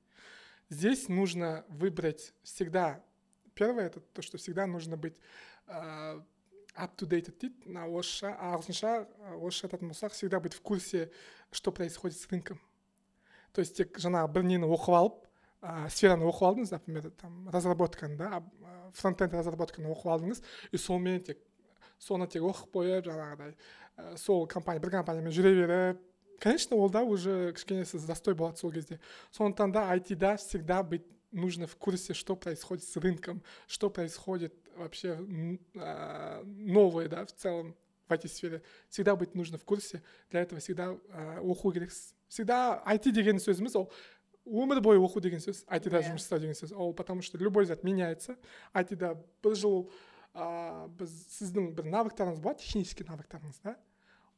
Здесь нужно выбрать всегда, первое, это то, что всегда нужно быть up to date дейді на орысша, ағылшынша, орысша айтатын болсақ, всегда быть в курсе, что происходит с рынком. То есть тек жаңағы бір нені оқып алып, сфераны оқып алдыңыз, например, там разработканы да, фронтенд разработканы оқып алдыңыз, и сонымен тек соны тек оқып қойып, жаңағыдай сол компания, бір компаниямен жүре беріп, конечно, ол да уже кішкене сіз застой болады сол кезде. Сондықтан да IT-да всегда быть нужно в курсе, что происходит с рынком, что происходит вообще новое, да, в целом в IT-сфере. Всегда быть нужно в курсе, для этого всегда оқу керексіз. Всегда IT деген сөзіміз ол өмір бойы оқу деген сөз, IT-да жұмыс жасау деген сөз. Ол потому что любой зат меняется. IT-да бір жыл біз сіздің бір навыктарыңыз болады, технический навыктарыңыз, да,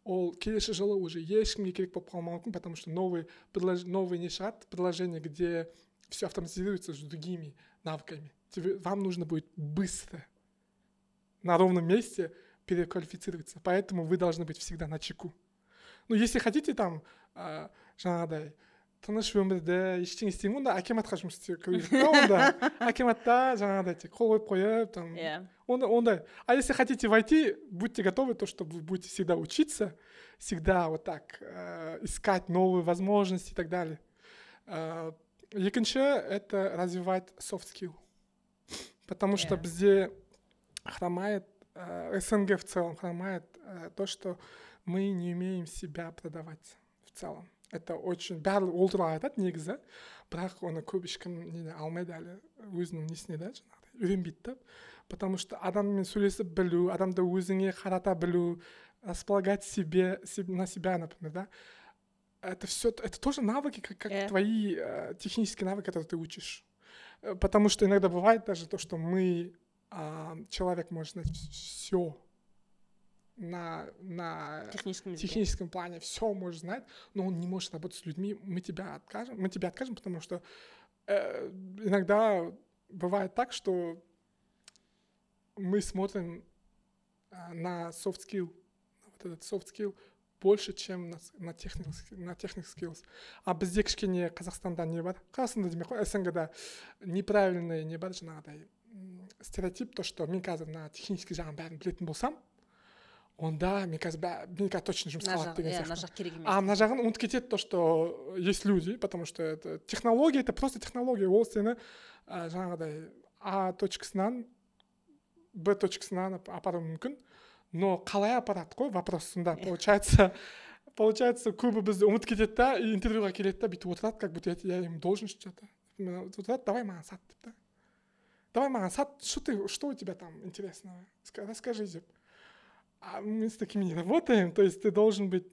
ол келесі жылы уже ешкімге керек болып қалмауы мүмкін, потому что новый не шығады, приложение, где все автоматизируется с другими навыками. Вам нужно будет быстро на ровном месте переквалифицироваться, поэтому вы должны быть всегда на чеку. Ну, если хотите там жаңағыдай тыныш өмірді, ештеңе істемей, онда акиматқа жұмыс істеу керек та, онда акиматта жаңағыдай тек қол қойып қойып там, онда ондай. А если хотите войти, будьте готовы, то, что вы будете всегда учиться, всегда вот так искать новые возможности и так далее. Екінші, это развивать soft skill, потому что бізде хромает, СНГ в целом хромает то, что мы не умеем себя продавать в целом. Это очень, барлығы ол туралы айтады негізі, бірақ оны көп ешкім не алмайды әлі өзінің несіне да, жаңағыдай үйренбейді да, потому что адаммен сөйлесіп білу, адамды өзіңе қарата білу, располагать себе, на себя, например, да, это все, это тоже навыки, как твои технические навыки, которые ты учишь. Потому что иногда бывает даже то, что человек может знать все на техническом языке. Техническом плане, все может знать, но он не может работать с людьми, мы тебя откажем, мы тебя откажем, потому что иногда бывает так, что мы смотрим на soft skill, вот этот soft skill больше, чем на technical skills. А бізде кішкене Қазақстанда не бар, Қазақстанда демей ақ қой, СНГ да неправильный не бар, жаңағыдай стереотип, то, что мен қазір мына технический жағын бәрін білетін болсам, онда мен қазір точно жұмысқа мына алады жақ деген иә, мына сияқты. Жақ керек емес. А мына жағын ұмытып кетеді, то, что есть люди, потому что это технология, это просто технология, ол сені жаңағыдай А точкасынан Б точкасына апаруы мүмкін, но қалай апарады ғой, вопрос сонда. Получается, көбі бізді ұмытып кетеді да, и интервьюға келеді да, бүйтіп отырады, как будто я им должен что то. Отырады: «Давай, маған сат», — деп та. «Давай, маған сат, что ты, что у тебя там интересного, расскажи», — деп. А мы с такими не работаем. То есть ты должен быть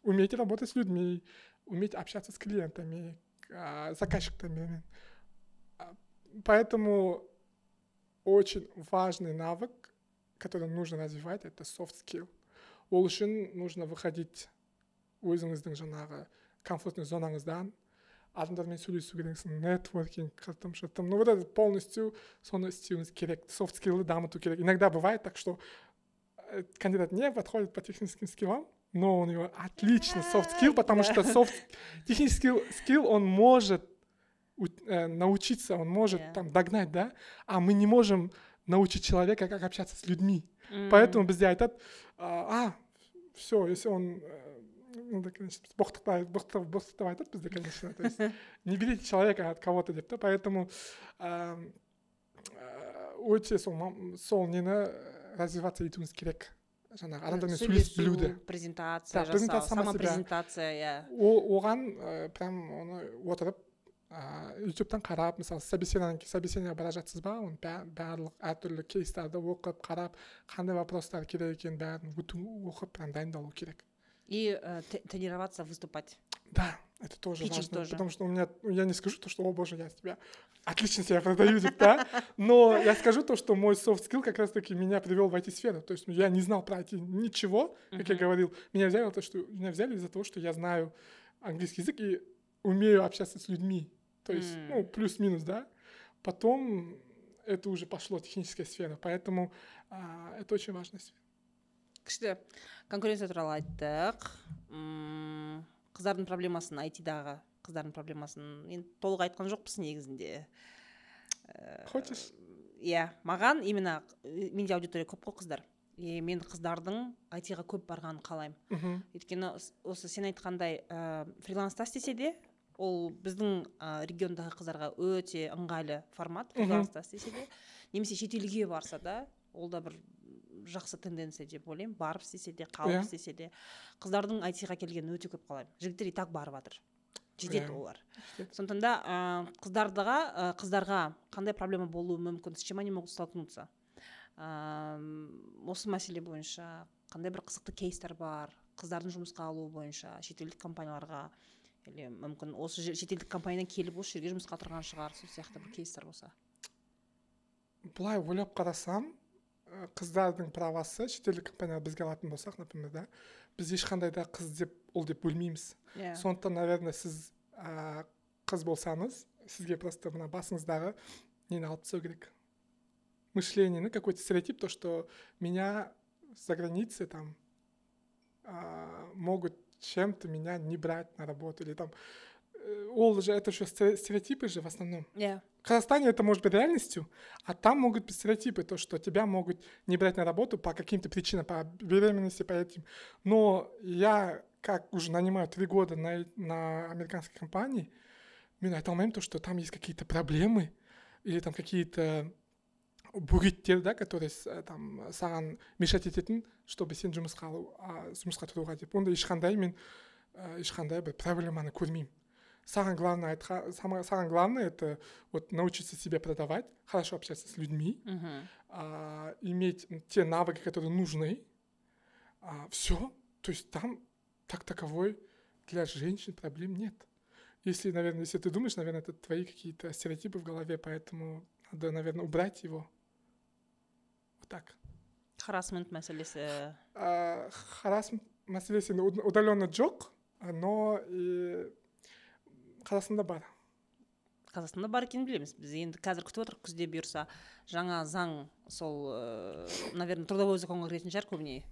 уметь работать с людьми, уметь общаться с клиентами, заказчиками. Поэтому очень важный навык, который нужно развивать, это soft skill. Ол үшін нужно выходить өзіңіздің жаңағы комфортный зонаңыздан, адамдармен сөйлесу керексің, нетворкинг, қыртым шыртым, ну вот это полностью, соны істеуіңіз керек, soft skill ді дамыту керек. Иногда бывает так, что кандидат не подходит по техническим скиллам, но у него отлично soft skill, потому что soft технический skill он может научиться, он может там догнать, да, а мы не можем научить человека, как общаться с людьми. Поэтому бізде айтады: «А, все, если он ну да, конечно, боқтықтап айтады бізде, конечно, то есть не берите человека от кого-то», — деп та. Поэтому өте сол нені развиваться етуіңіз керек, жаңағы адамдармен сөйлесіп білуді. Презентация жасау, самопрезентация, иә. Оған прям оны отырып, Ютубтан қарап, мысалы, собеседованиеге бара жатсыз ба, оның барлық әртүрлі кейстарды оқып, қарап, қандай вопростар керек екенін бәрін оқып, прям дайындалу керек. И тренироваться выступать. Да, это тоже питчинг важно, тоже. Потому что у меня, я не скажу то, что, о боже, я тебя отлично себя продаю, да, но я скажу то, что мой soft skill как раз-таки меня привел в IT-сферу, то есть я не знал про IT ничего, как я говорил, меня взяли из-за того, что я знаю английский язык и умею общаться с людьми, то есть, ну, плюс-минус, да. Потом это уже пошло техническая сфера, поэтому это очень важная сфера. Күшті. Конкуренция туралы айттық. Қыздардың проблемасын, IT-дағы қыздардың проблемасын енді толық айтқан жоқпыз негізінде. Хочешь? Иә, маған именно менде аудитория көп қой, қыздар, и мен қыздардың IT-ға көп барғанын қалаймын. Өйткені осы сен айтқандай, фриланста істесе де, ол біздің региондағы қыздарға өте ыңғайлы формат. Фриланста істесе де немесе шетелге барса да, ол да бір жақсы тенденция деп ойлаймын. Барып істесе де, қалып істесе де, қыздардың IT-ға келгенін өте көп қалаймын. Жігіттер и так барып жатыр, жетеді олар. Сондықтан да қыздарға қандай проблема болуы мүмкін, с чем они могут столкнуться, осы мәселе бойынша қандай бір қызықты кейстер бар қыздардың жұмысқа алуы бойынша шетелдік компанияларға, или мүмкін осы шетелдік компаниядан келіп, осы жерге жұмысқа тұрған шығар, сол сияқты бір кейстер болса? Былай ойлап қарасам, қыздардың правасы, шетелдік компания бізге алатын болсақ, например, да, біз ешқандай да қыз деп, ұл деп бөлмейміз. Сондықтан, наверное, сіз қыз болсаңыз, сізге просто мына басыңыздағы нені алып тастау керек, мышление, какой то стереотип, то, что меня за границей там могут чем-то меня не брать на работу или там ол же, это же стереотипы же в основном. В Казахстане это может быть реальностью, а там могут быть стереотипы, то, что тебя могут не брать на работу по каким-то причинам, по беременности, по этим. Но я, как уже нанимаю 3 года на американской компании, мен айта алмаймын то, что там есть какие-то проблемы или там какие-то бөгеттер, да, которые там саған мешать ететін, чтобы сен жұмысқа алу, жұмысқа тұруға деп. Онда ешқандай мен ешқандай бір проблеманы көрмеймін. Саған главное — это вот научиться себя продавать, хорошо общаться с людьми, иметь те навыки, которые нужны. Все. То есть там так таковой для женщин проблем нет. Если, наверное, если ты думаешь, наверное, это твои какие-то стереотипы в голове, поэтому надо, наверное, убрать его. Вот так. Харассмент мәселесі? Харассмент мәселесі енді удаленно жоқ, но и Қазақстанда бар. Қазақстанда бар екенін білеміз. Біз енді қазір күтіп отырмық, күзде бұйырса жаңа заң сол, наверное, трудовой законға кіретін шығар көбіне,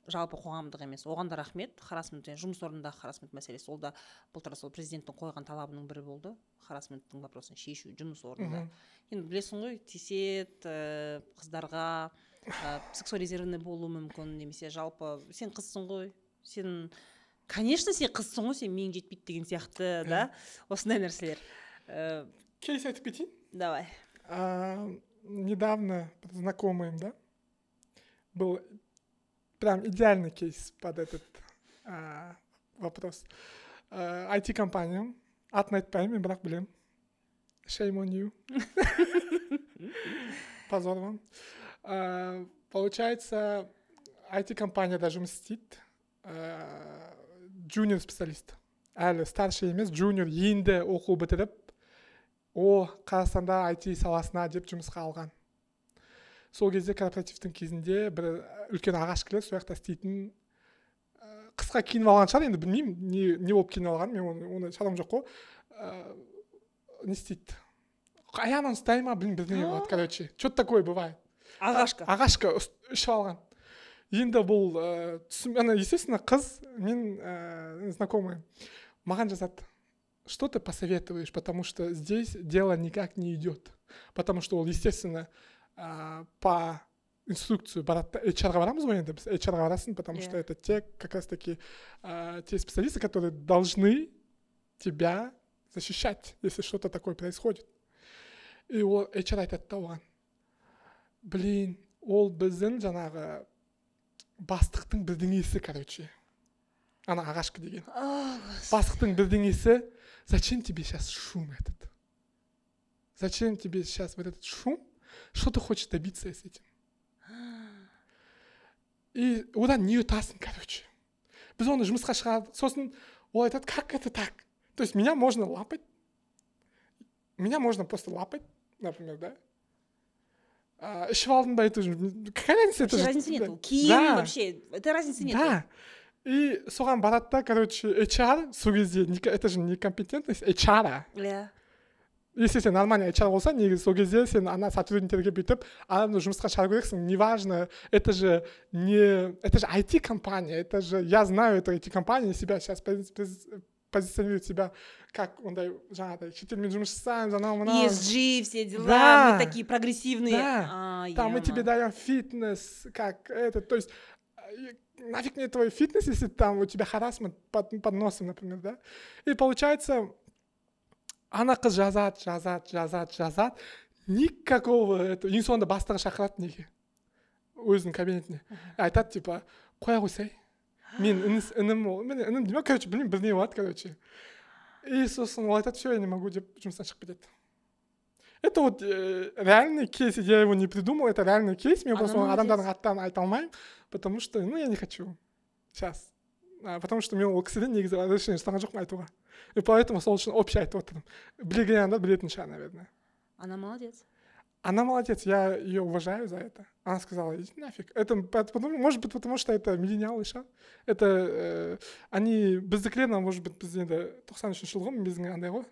жалпы қоғамдық емес. Оған да рахмет. Харассмент, жұмыс орнындағы харассмент мәселесі, ол да былтыр сол президенттің қойған талабының бірі болды, харассменттің вопросын шешу жұмыс орнында. Енді білесің ғой, тиіседі қыздарға, сексуализированный болуы мүмкін немесе жалпы «сен қызсың ғой, сен, конечно, сен қызсың ғой, сен миың жетпейді» деген сияқты да, осындай нәрселер. Кейс айтып кетейін. Давай. Недавно знакомым, да, был прям идеальный кейс под этот вопрос. IT-компания, атын айтпаймын мен, бірақ білемін. Shame on you. Позор вам. Получается, IT-компанияда жұмыс істейді. Junior специалист. Әлі старший емес, junior, енді оқу бітіріп, о, Қазақстанда IT саласына деп жұмысқа алған. Сол кезде корпоративтің кезінде бір үлкен ағаш келеді, сол жақта істейтін, қысқа киініп алған шығар енді, білмеймін не болып киініп алған, мен оны шаруам жоқ қой. Не істейді, аяғынан ұстай ма, білмеймін, бірдеңе болады, короче, что то такое бывает. Ағашка. Ағашка ішіп алған енді. Бұл ана, естественно, қыз мен знакомый маған жазады: «Что ты посоветуешь, потому что здесь дело никак не идет?» Потому что ол, естественно, по инструкцию барады да, HR-ға барамыз ғой енді біз, HR-ға барасың, потому что это те как раз таки те специалисты, которые должны тебя защищать, если что-то такое происходит. И ол HR айтады да оған: «Блин, ол біздің жаңағы бастықтың бірдеңесі, короче, ана ағашка деген бастықтың бірдеңесі. Зачем тебе сейчас шум этот? Зачем тебе сейчас вот этот шум? Что ты хочешь добиться с этим? И одан не ұтасың?» Короче, біз оны жұмысқа шығардық. Сосын ол айтады: «Как это так? То есть меня можно лапать, меня можно просто лапать, например, да? А, ішіп алдың ба, это же какая разница?» Это Вообще же разницы нет. Киім вообще, это разницы нет. Да, и соған барады да, короче, HR сол кезде это же некомпетентность HR. Если сен нормальный HR болсаң, негізі сол кезде сен ана сотрудниктерге бүйтіп адамды жұмысқа шығару керексің. Неважно, это же не, это же IT компания, это же, я знаю, это IT компания себя сейчас позиционирует себя как ондай, жаңағыдай, шетелмен жұмыс жасаймыз, анау мынау ESG, все дела, мы такие прогрессивные. Да. А, там мы ё-моё. Тебе даем фитнес, как это, то есть нафиг мне твой фитнес, если там у тебя харасмент под носом, например, да? И получается, ана қыз жазады, жазады, жазады, жазады, никакого это. Ең соңында бастығы шақырады неге, өзінің кабинетіне, айтады типа: «Қоя қойсай, мен інім, ол міне, інім деймін, короче, білмеймін, бірдеңе болады, короче». И сосын ол айтады: «Все, я не могу», — деп жұмыстан шығып кетеді. Это вот реальный кейс, я его не придумал, это реальный кейс. Мен Она просто оның молодец. Адамдардың аттарын айта алмаймын, потому что, ну, я не хочу сейчас. Потому что мен ол кісіден негізі разрешение сұраған жоқпын айтуға, и поэтому сол үшін общий айтып отырмын. Білген адамдар білетін шығар, наверное. Она молодец. Она молодец, я ее уважаю за это. Она сказала: «Иди нафиг». Это может быть, потому что это миллениалы шығар. Это они біздікілер, может быть, біз енді 93-жылғы, біздің андай ғой.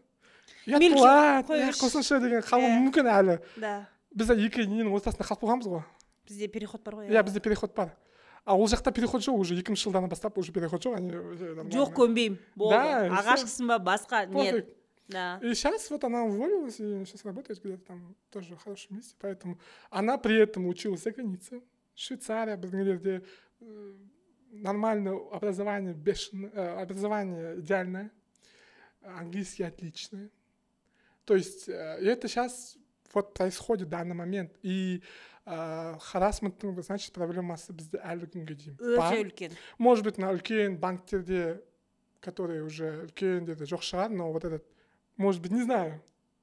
Ұят Мелкий, болады, қой иә, берші. Қосымша деген қалуы мүмкін әлі. Біз екі ненің ортасында қалып қойғанбыз ғой. Бізде переход бар ғой. Иә, бізде переход бар. А ол жақта переход жоқ, уже 2000 жылдан бастап уже переход жоқ, они уже нормально. Жоқ, көнбеймін. Болды. Да, и всё. Ағашқысың ба, басқа нет. Пофиг. Да. И сейчас вот она уволилась и сейчас работает где-то там тоже в хорошем месте. Поэтому она при этом училась за границей. Швейцария, біздің нормальное образование, бешеное, образование идеальное, английский отличный. То есть и это сейчас вот происходит в данный момент. И харасменттің, значит, проблемасы бізде әлі күнге дейін бар. Өте үлкен. Может быть, мына үлкен банктерде, которые уже үлкендерде жоқ шығар, но вот этот, может быть, не знаю,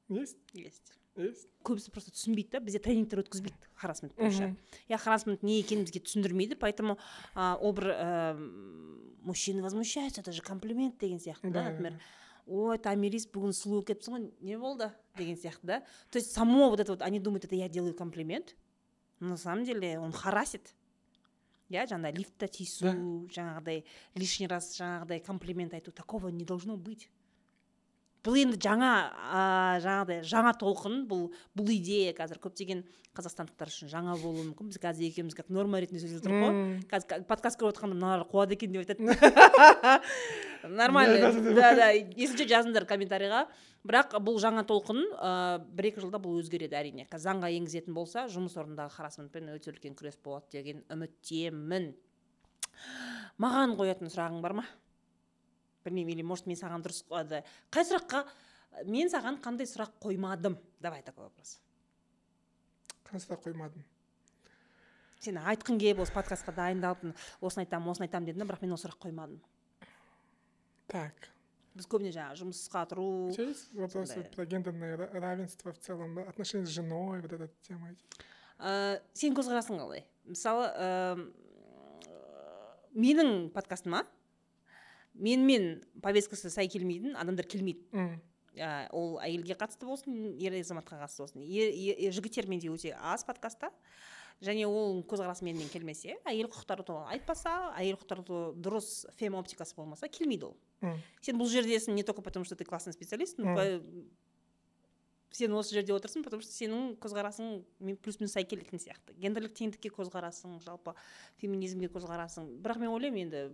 есть. Есть. Есть. Көбісі просто түсінбейді да, бізде тренингтер өткізбейді харасмент бойынша. Иә, харасмент не екенін бізге түсіндірмейді, поэтому ол бір мужчины возмущаются, это же комплимент деген сияқты да, например, «Ой, Томирис, бүгін сұлу болып кетіпсің ғой, не болды?» деген сияқты да. То есть само вот это вот, они думают, это я делаю комплимент, но на самом деле он харасит, иә, жаңағыдай лифтта тиісу, жаңағыдай лишний раз жаңағыдай комплимент айту, такого не должно быть. Бұл енді жаңа жаңағыдай жаңа толқын, бұл идея қазір көптеген қазақстандықтар үшін жаңа болуы мүмкін. Біз қазір екеуміз как норма ретінде сөйлесіп отырмық қой. Қазір подкаст көріп отырғанда мыналар қуады екен деп айтады, нормально. Да, если что, жазыңдар комментарийға. Бірақ бұл жаңа толқын, 1-2 жылда бұл өзгереді, әрине. Қазір заңға енгізетін болса, жұмыс орнындағы харасментпен өте үлкен күрес болады деген үміттемін. Маған қоятын сұрағың бар ма, білмеймін, или может, мен саған дұрыс қай сұраққа, мен саған қандай сұрақ қоймадым? Давай такой вопрос. Қандай сұрақ қоймадым? Сен айтқың келіп, осы подкастқа дайындалып, осыны айтамын, осыны айтамын дедің да, бірақ мен ол сұрақ қоймадым. Так. Біз көбіне жаңағы жұмысқа тұру. У тебя есть вопросы Сондай. Про гендерное равенство в целом, отношения с женой, вот эта тема? Сенің көзқарасың қалай? Мысалы, менің подкастыма менімен повесткасы сай келмейтін адамдар келмейді. Ол әйелге қатысты болсын, ер азаматқа қатысты болсын. Жігіттер менде өте аз подкастта, және ол көзқарасы менімен келмесе, әйел құқықтары туралы айтпаса, әйел құқықтары туралы дұрыс фем оптикасы болмаса, келмейді ол. Сен бұл жердесің не только потому, что ты классный специалист, но сен осы жерде отырсың, потому что сенің көзқарасың мен плюс минус сай келетін сияқты, гендерлік теңдікке көзқарасың, жалпы феминизмге көзқарасың. Бірақ мен ойлаймын, енді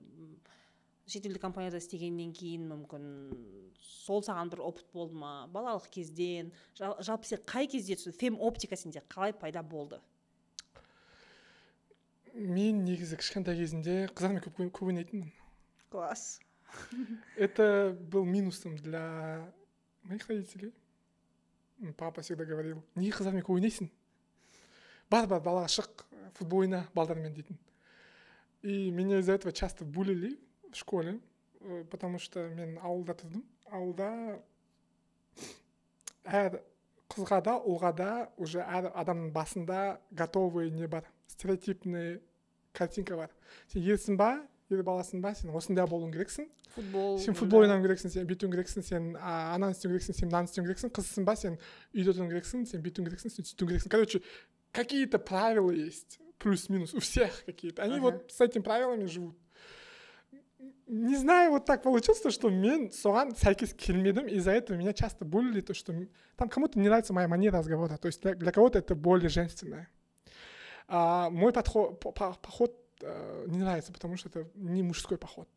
шетелдік компанияда істегеннен кейін, мүмкін, сол саған бір опыт болды ма балалық кезден? Жалпы сен қай кезде түсін, фем оптика сенде қалай пайда болды? Мен негізі кішкентай кезімде қыздармен көп ойнайтынмын. Класс. Это был минусом для моих родителей. Папа всегда говорил: «Неге қыздармен көп ойнайсың? Бар, бар, далаға шық, футбол ойна балдармен», — дейтін. И меня из-за этого часто булили в школе, потому что мен ауылда тұрдым. Ауылда әр қызға да, ұлға да уже әр адамның басында готовый не бар, стереотипный картинка бар: сен ерсің ба, ер баласың ба, сен осындай болуың керексің. Футбол. Сен футбол ойнауың керексің, сен бүйтуің керексің, сен ананы істеуің керексің, сен мынаны істеуің керексің. Қызсың ба, сен үйде отыруың керексің, сен бүйтуің керексің, сен сөйтуің керексің. Короче, какие-то правила есть, плюс-минус у всех какие-то они. Вот с этими правилами живут. Не знаю, вот так получилось, то, что мен соған сәйкес келмедім. Из-за этого меня часто булили, то, что там кому-то не нравится моя манера разговора, то есть для кого-то это более женственное. Мой подход, поход не нравится, потому что это не мужской поход.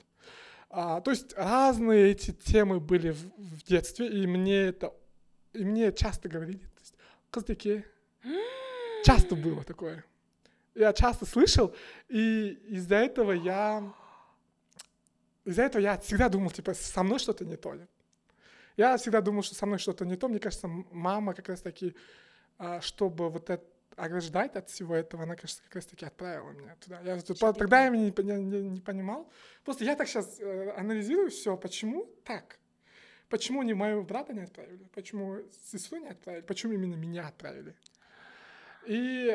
То есть разные эти темы были в детстве, и мне часто говорили, то есть, «Қыздеке». Часто было такое. Я часто слышал, и из-за этого я всегда думал, типа, со мной что-то не то. Я всегда думал, что со мной что-то не то. Мне кажется, мама как раз-таки, чтобы вот это ограждать от всего этого, она, кажется, как раз-таки отправила меня туда. Я тогда я не понимал. Просто я так сейчас анализирую все, почему так? Почему не моего брата не отправили? Почему сестру не отправили? Почему именно меня отправили? И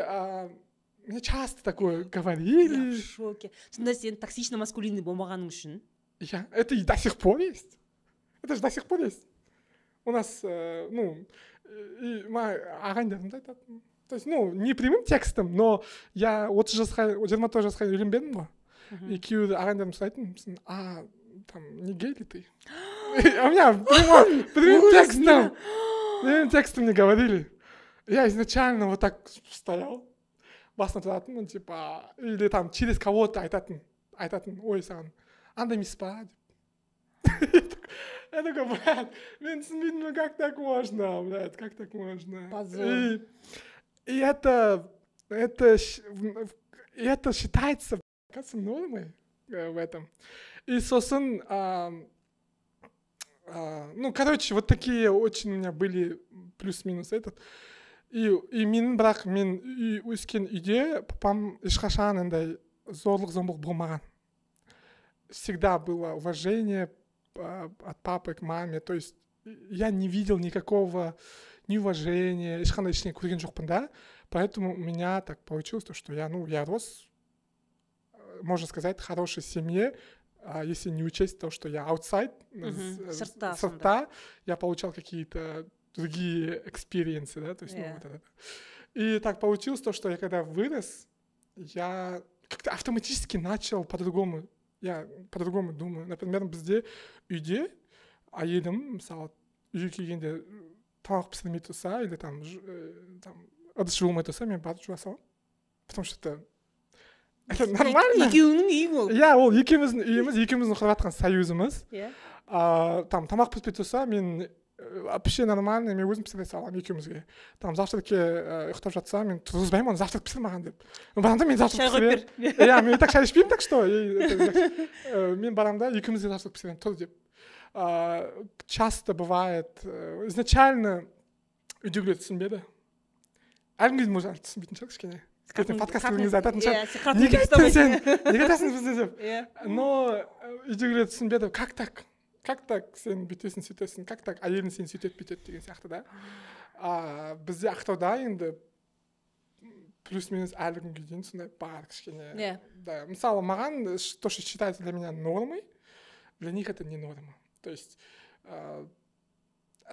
мне часто такое говорили. Я в шоке. Сонда сен токсично маскулинный болмағаның үшін? Это и до сих пор есть. Это же до сих пор есть. У нас, ну, и ағайындарым да айтатын. То есть, ну, не прямым текстом, но я 30 жасқа, 29 жасқа үйленбедім ғой. И күйеуді ағайындарым сұрайтын: «А там не гей ли ты?» А у меня прямым текстом мне говорили. Я изначально вот так стоял, басына тұратынмын, типа, или там через кого-то айтатын: «Ой, саған андай емес па?» — деп. Я такой: «Блядь, мен түсінбеймін, ну как так можно, блядь, как так можно?» Позор. И это считается, кажется, нормой в этом. И сосын, ну, короче, вот такие очень у меня были плюс-минус этот. И менің, бірақ мен өскен үйде папам ешқашан андай зорлық зомбылық болмаған. Всегда было уважение от папы к маме, то есть я не видел никакого неуважения, ешқандай ештеңе көрген жоқпын да. Поэтому у меня так получилось, то, что я, ну, я рос, можно сказать, в хорошей семье, если не учесть то, что я outside, Сыртта. Сыртта, я получал какие-то другие experience ы, да, то есть, ну, вот это. И так получилось то, что я когда вырос, я как-то автоматически начал по-другому, я по-другому думаю. Например, бізде үйде әйелім, мысалы, үйге келгенде тамақ пісірмей тұрса или там, там ыдыс жуылмай тұрса, мен барып жуа саламын, потому что это нормально. Екеуіңнің үйің ол. Иә, ол екеуміздің үйіміз, екеуміздің құрып жатқан союзымыз. Там тамақ піспей тұрса, мен вообще нормально, мен өзім пісіре саламын екеумізге. Там завтракке ұйықтап жатса, мен тұрғызбаймын оны, «Завтрак пісір маған» деп. Мен барамын да, мен завтрак Шай қойып пісіремін. бер. Иә, мен и так шай ішпеймін, так что мен барамын да, екеумізге завтрак пісіремін, «Тұр» деп. Часто бывает, изначально үйдегілер түсінбеді. Әлі күнге дейін, может, әлі түсінбейтін шығар кішкене. Ертең подкаст көрген кезде айтатын шығар: Иә, сен қатыныңды «Неге айттың сен, ұстамайсың. неге айтасың бізде?» – деп. Но үйдегілер түсінбеді: как так, как так, сен бүйтесің, сөйтесің, как так, әйелің сені сөйтеді, бүйтеді деген сияқты да. А бізде Ақтауда енді плюс минус әлі күнге дейін сондай бар кішкене. Да, мысалы, маған то, что считается для меня нормой, для них это не норма. То есть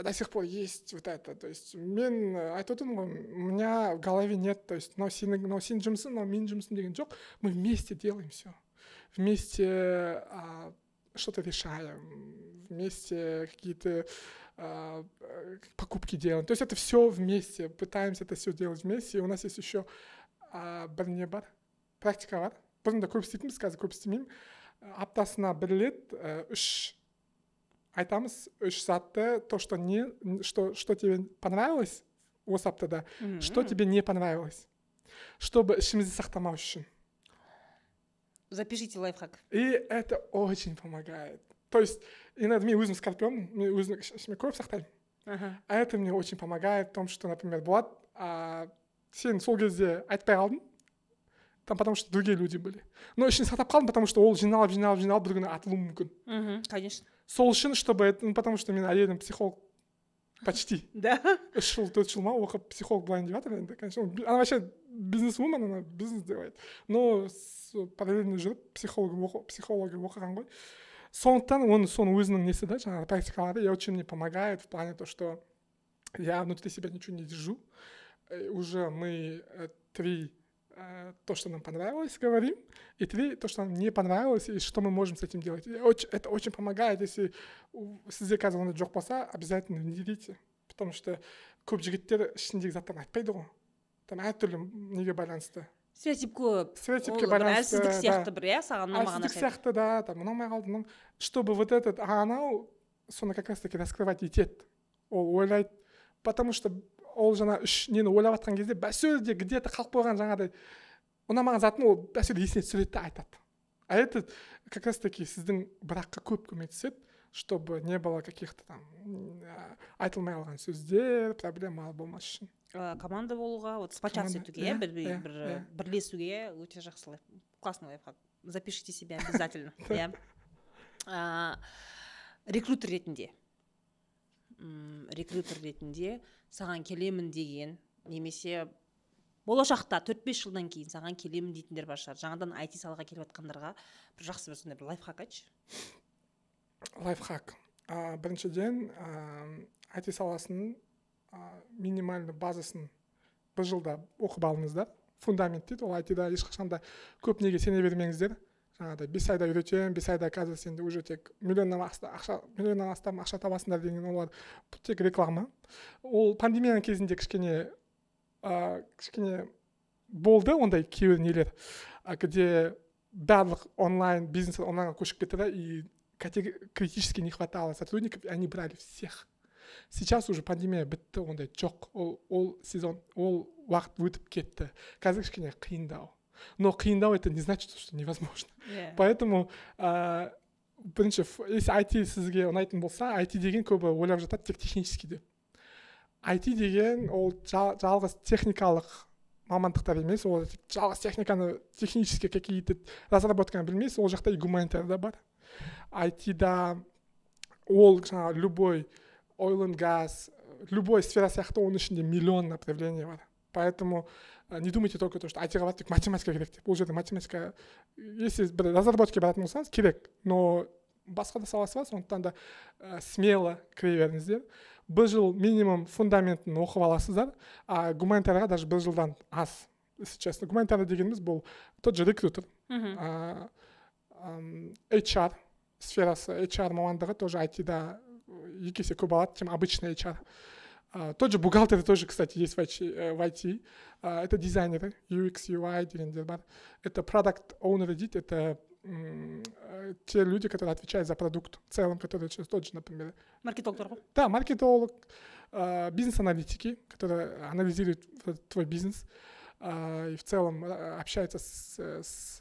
до сих пор есть вот это. То есть мен айтып отырмын ғой, у меня в голове нет, то есть мынау сенің, мынау сенің жұмысың, мынау менің жұмысым деген жоқ. Мы вместе делаем все, вместе что-то решаем, вместе какие-то покупки делаем. То есть это все вместе, пытаемся это все делать вместе. И у нас есть еще бір не бар, практика бар. Бұрында көп істейтінбіз, қазір көп істемеймін. Аптасына бір рет үш айтамыз, үш затты, то, что не что тебе понравилось осы аптада, что тебе не понравилось, чтобы ішімізде сақтамау үшін. Запишите лайфхак. И это очень помогает. То есть иногда мен өзім скорпионмын, мен өзім ішіме көп сақтаймын. А это мне очень помогает в том, что, например, болады, сен сол кезде айтпай қалдың там, потому что другие люди были, но ішін сақтап қалдым, потому что ол жиналып, жиналып, жиналып, бір күні атылуы мүмкін. Конечно. Сол үшін, чтобы это, ну, потому что менің әйелім психолог почти. Да. 3 жыл, 4 жыл ма оқып, психолог болайын деп жатыр енді. Конечно, она вообще бизнесвумен, она бизнес делает, но параллельно жүріп психология оқыған ғой. Сондықтан оның, соның өзінің несі да, жаңағы практикалары и очень мне помогает в плане то, что я внутри себя ничего не держу. Уже мы три то, что нам понравилось, говорим, и три то, что нам не понравилось, и что мы можем с этим делать. И это очень помогает. Если сізде қазір ондай жоқ болса, обязательно внедрите, потому что көп жігіттер ішіндегі заттарын айтпайды ғой, там әртүрлі неге байланысты. Стереотип көп. Стереотипке Ол бір байланысты. әлсіздік Да. сияқты бір, иә, саған ұнамаған Әлсіздік нәрсе. сияқты да, там ұнамай қалды, чтобы вот этот, а анау соны как раз таки раскрывать етеді. Ол ойлайды, потому что ол жаңа үш нені ойлап жатқан кезде бәсеуде где то қалып қойған жаңағыдай ұнамаған затын ол бәсеуде есіне түсіреді да айтады. А это как раз таки сіздің бракқа көп көмектеседі, чтобы не было каких то там айтылмай қалған сөздер, проблема болмас үшін. Команда болуға, вот сплочаться Команда, етуге, иә, иә, бір, иә, бір иә. бірлесуге өте жақсы классный лайфхак, запишите себе обязательно, иә. Рекрутер ретінде саған келемін деген немесе болашақта 4-5 жылдан кейін саған келемін дейтіндер бар шығар, жаңадан IT салаға келіп жатқандарға бір жақсы, бір сондай бір лайфхак айтшы. Лайфхак: біріншіден, IT саласының минимальный базасын бір жылда оқып алыңыздар, фундамент дейді ол. IT-да ешқашан да көп неге сене бермеңіздер, жаңағыдай 5 айда үйретемін, 5 айда қазір сенде уже тек миллионнан ақша, миллионнан астам ақша табасыңдар деген, олар тек реклама. Ол пандемияның кезінде кішкене болды ондай кейбір нелер, где барлық онлайн бизнес онлайнға көшіп кетті да, и критически не хватало сотрудников, и они брали всех. Сейчас уже пандемия бітті, ондай жоқ, ол сезон, ол уақыт өтіп кетті. Қазір кішкене қиындау, но қиындау — это не значит, что невозможно. Поэтому бірінші, если IT сізге ұнайтын болса, IT деген көбі ойлап жатады тек технический деп. IT деген ол жалғыз техникалық мамандықтар емес, ол жалғыз техниканы, технический какие то разработканы білмейсіз, ол жақта и гуманитар да бар. IT-да ол жаңағы любой oil and gas, любой сфера сияқты, оның ішінде миллион направлений бар. Поэтому не думайте только то, что IT-ға барып тек математика керек деп. Ол жерде математика, если бір разработкаға баратын болсаңыз, керек, но басқа да саласы бар. Сондықтан да смело кіре беріңіздер. Бір жыл минимум фундаментін оқып аласыздар, а гуманитарға даже бір жылдан аз, если честно. Гуманитарий дегеніміз бұл тот же рекрутер, HR сферасы, HR мамандығы тоже IT-да екі есе көп алады, чем обычный HR. Тот же бухгалтер тоже, кстати, есть в IT, в IT. Это дизайнеры, UX, UI дегендер бар. Это product owner дейді, это те люди, которые отвечают за продукт в целом, которые сейчас тот же, например. Маркетологтар ғой. Да, маркетолог, бизнес-аналитики, которые анализируют твой бизнес и в целом общаются с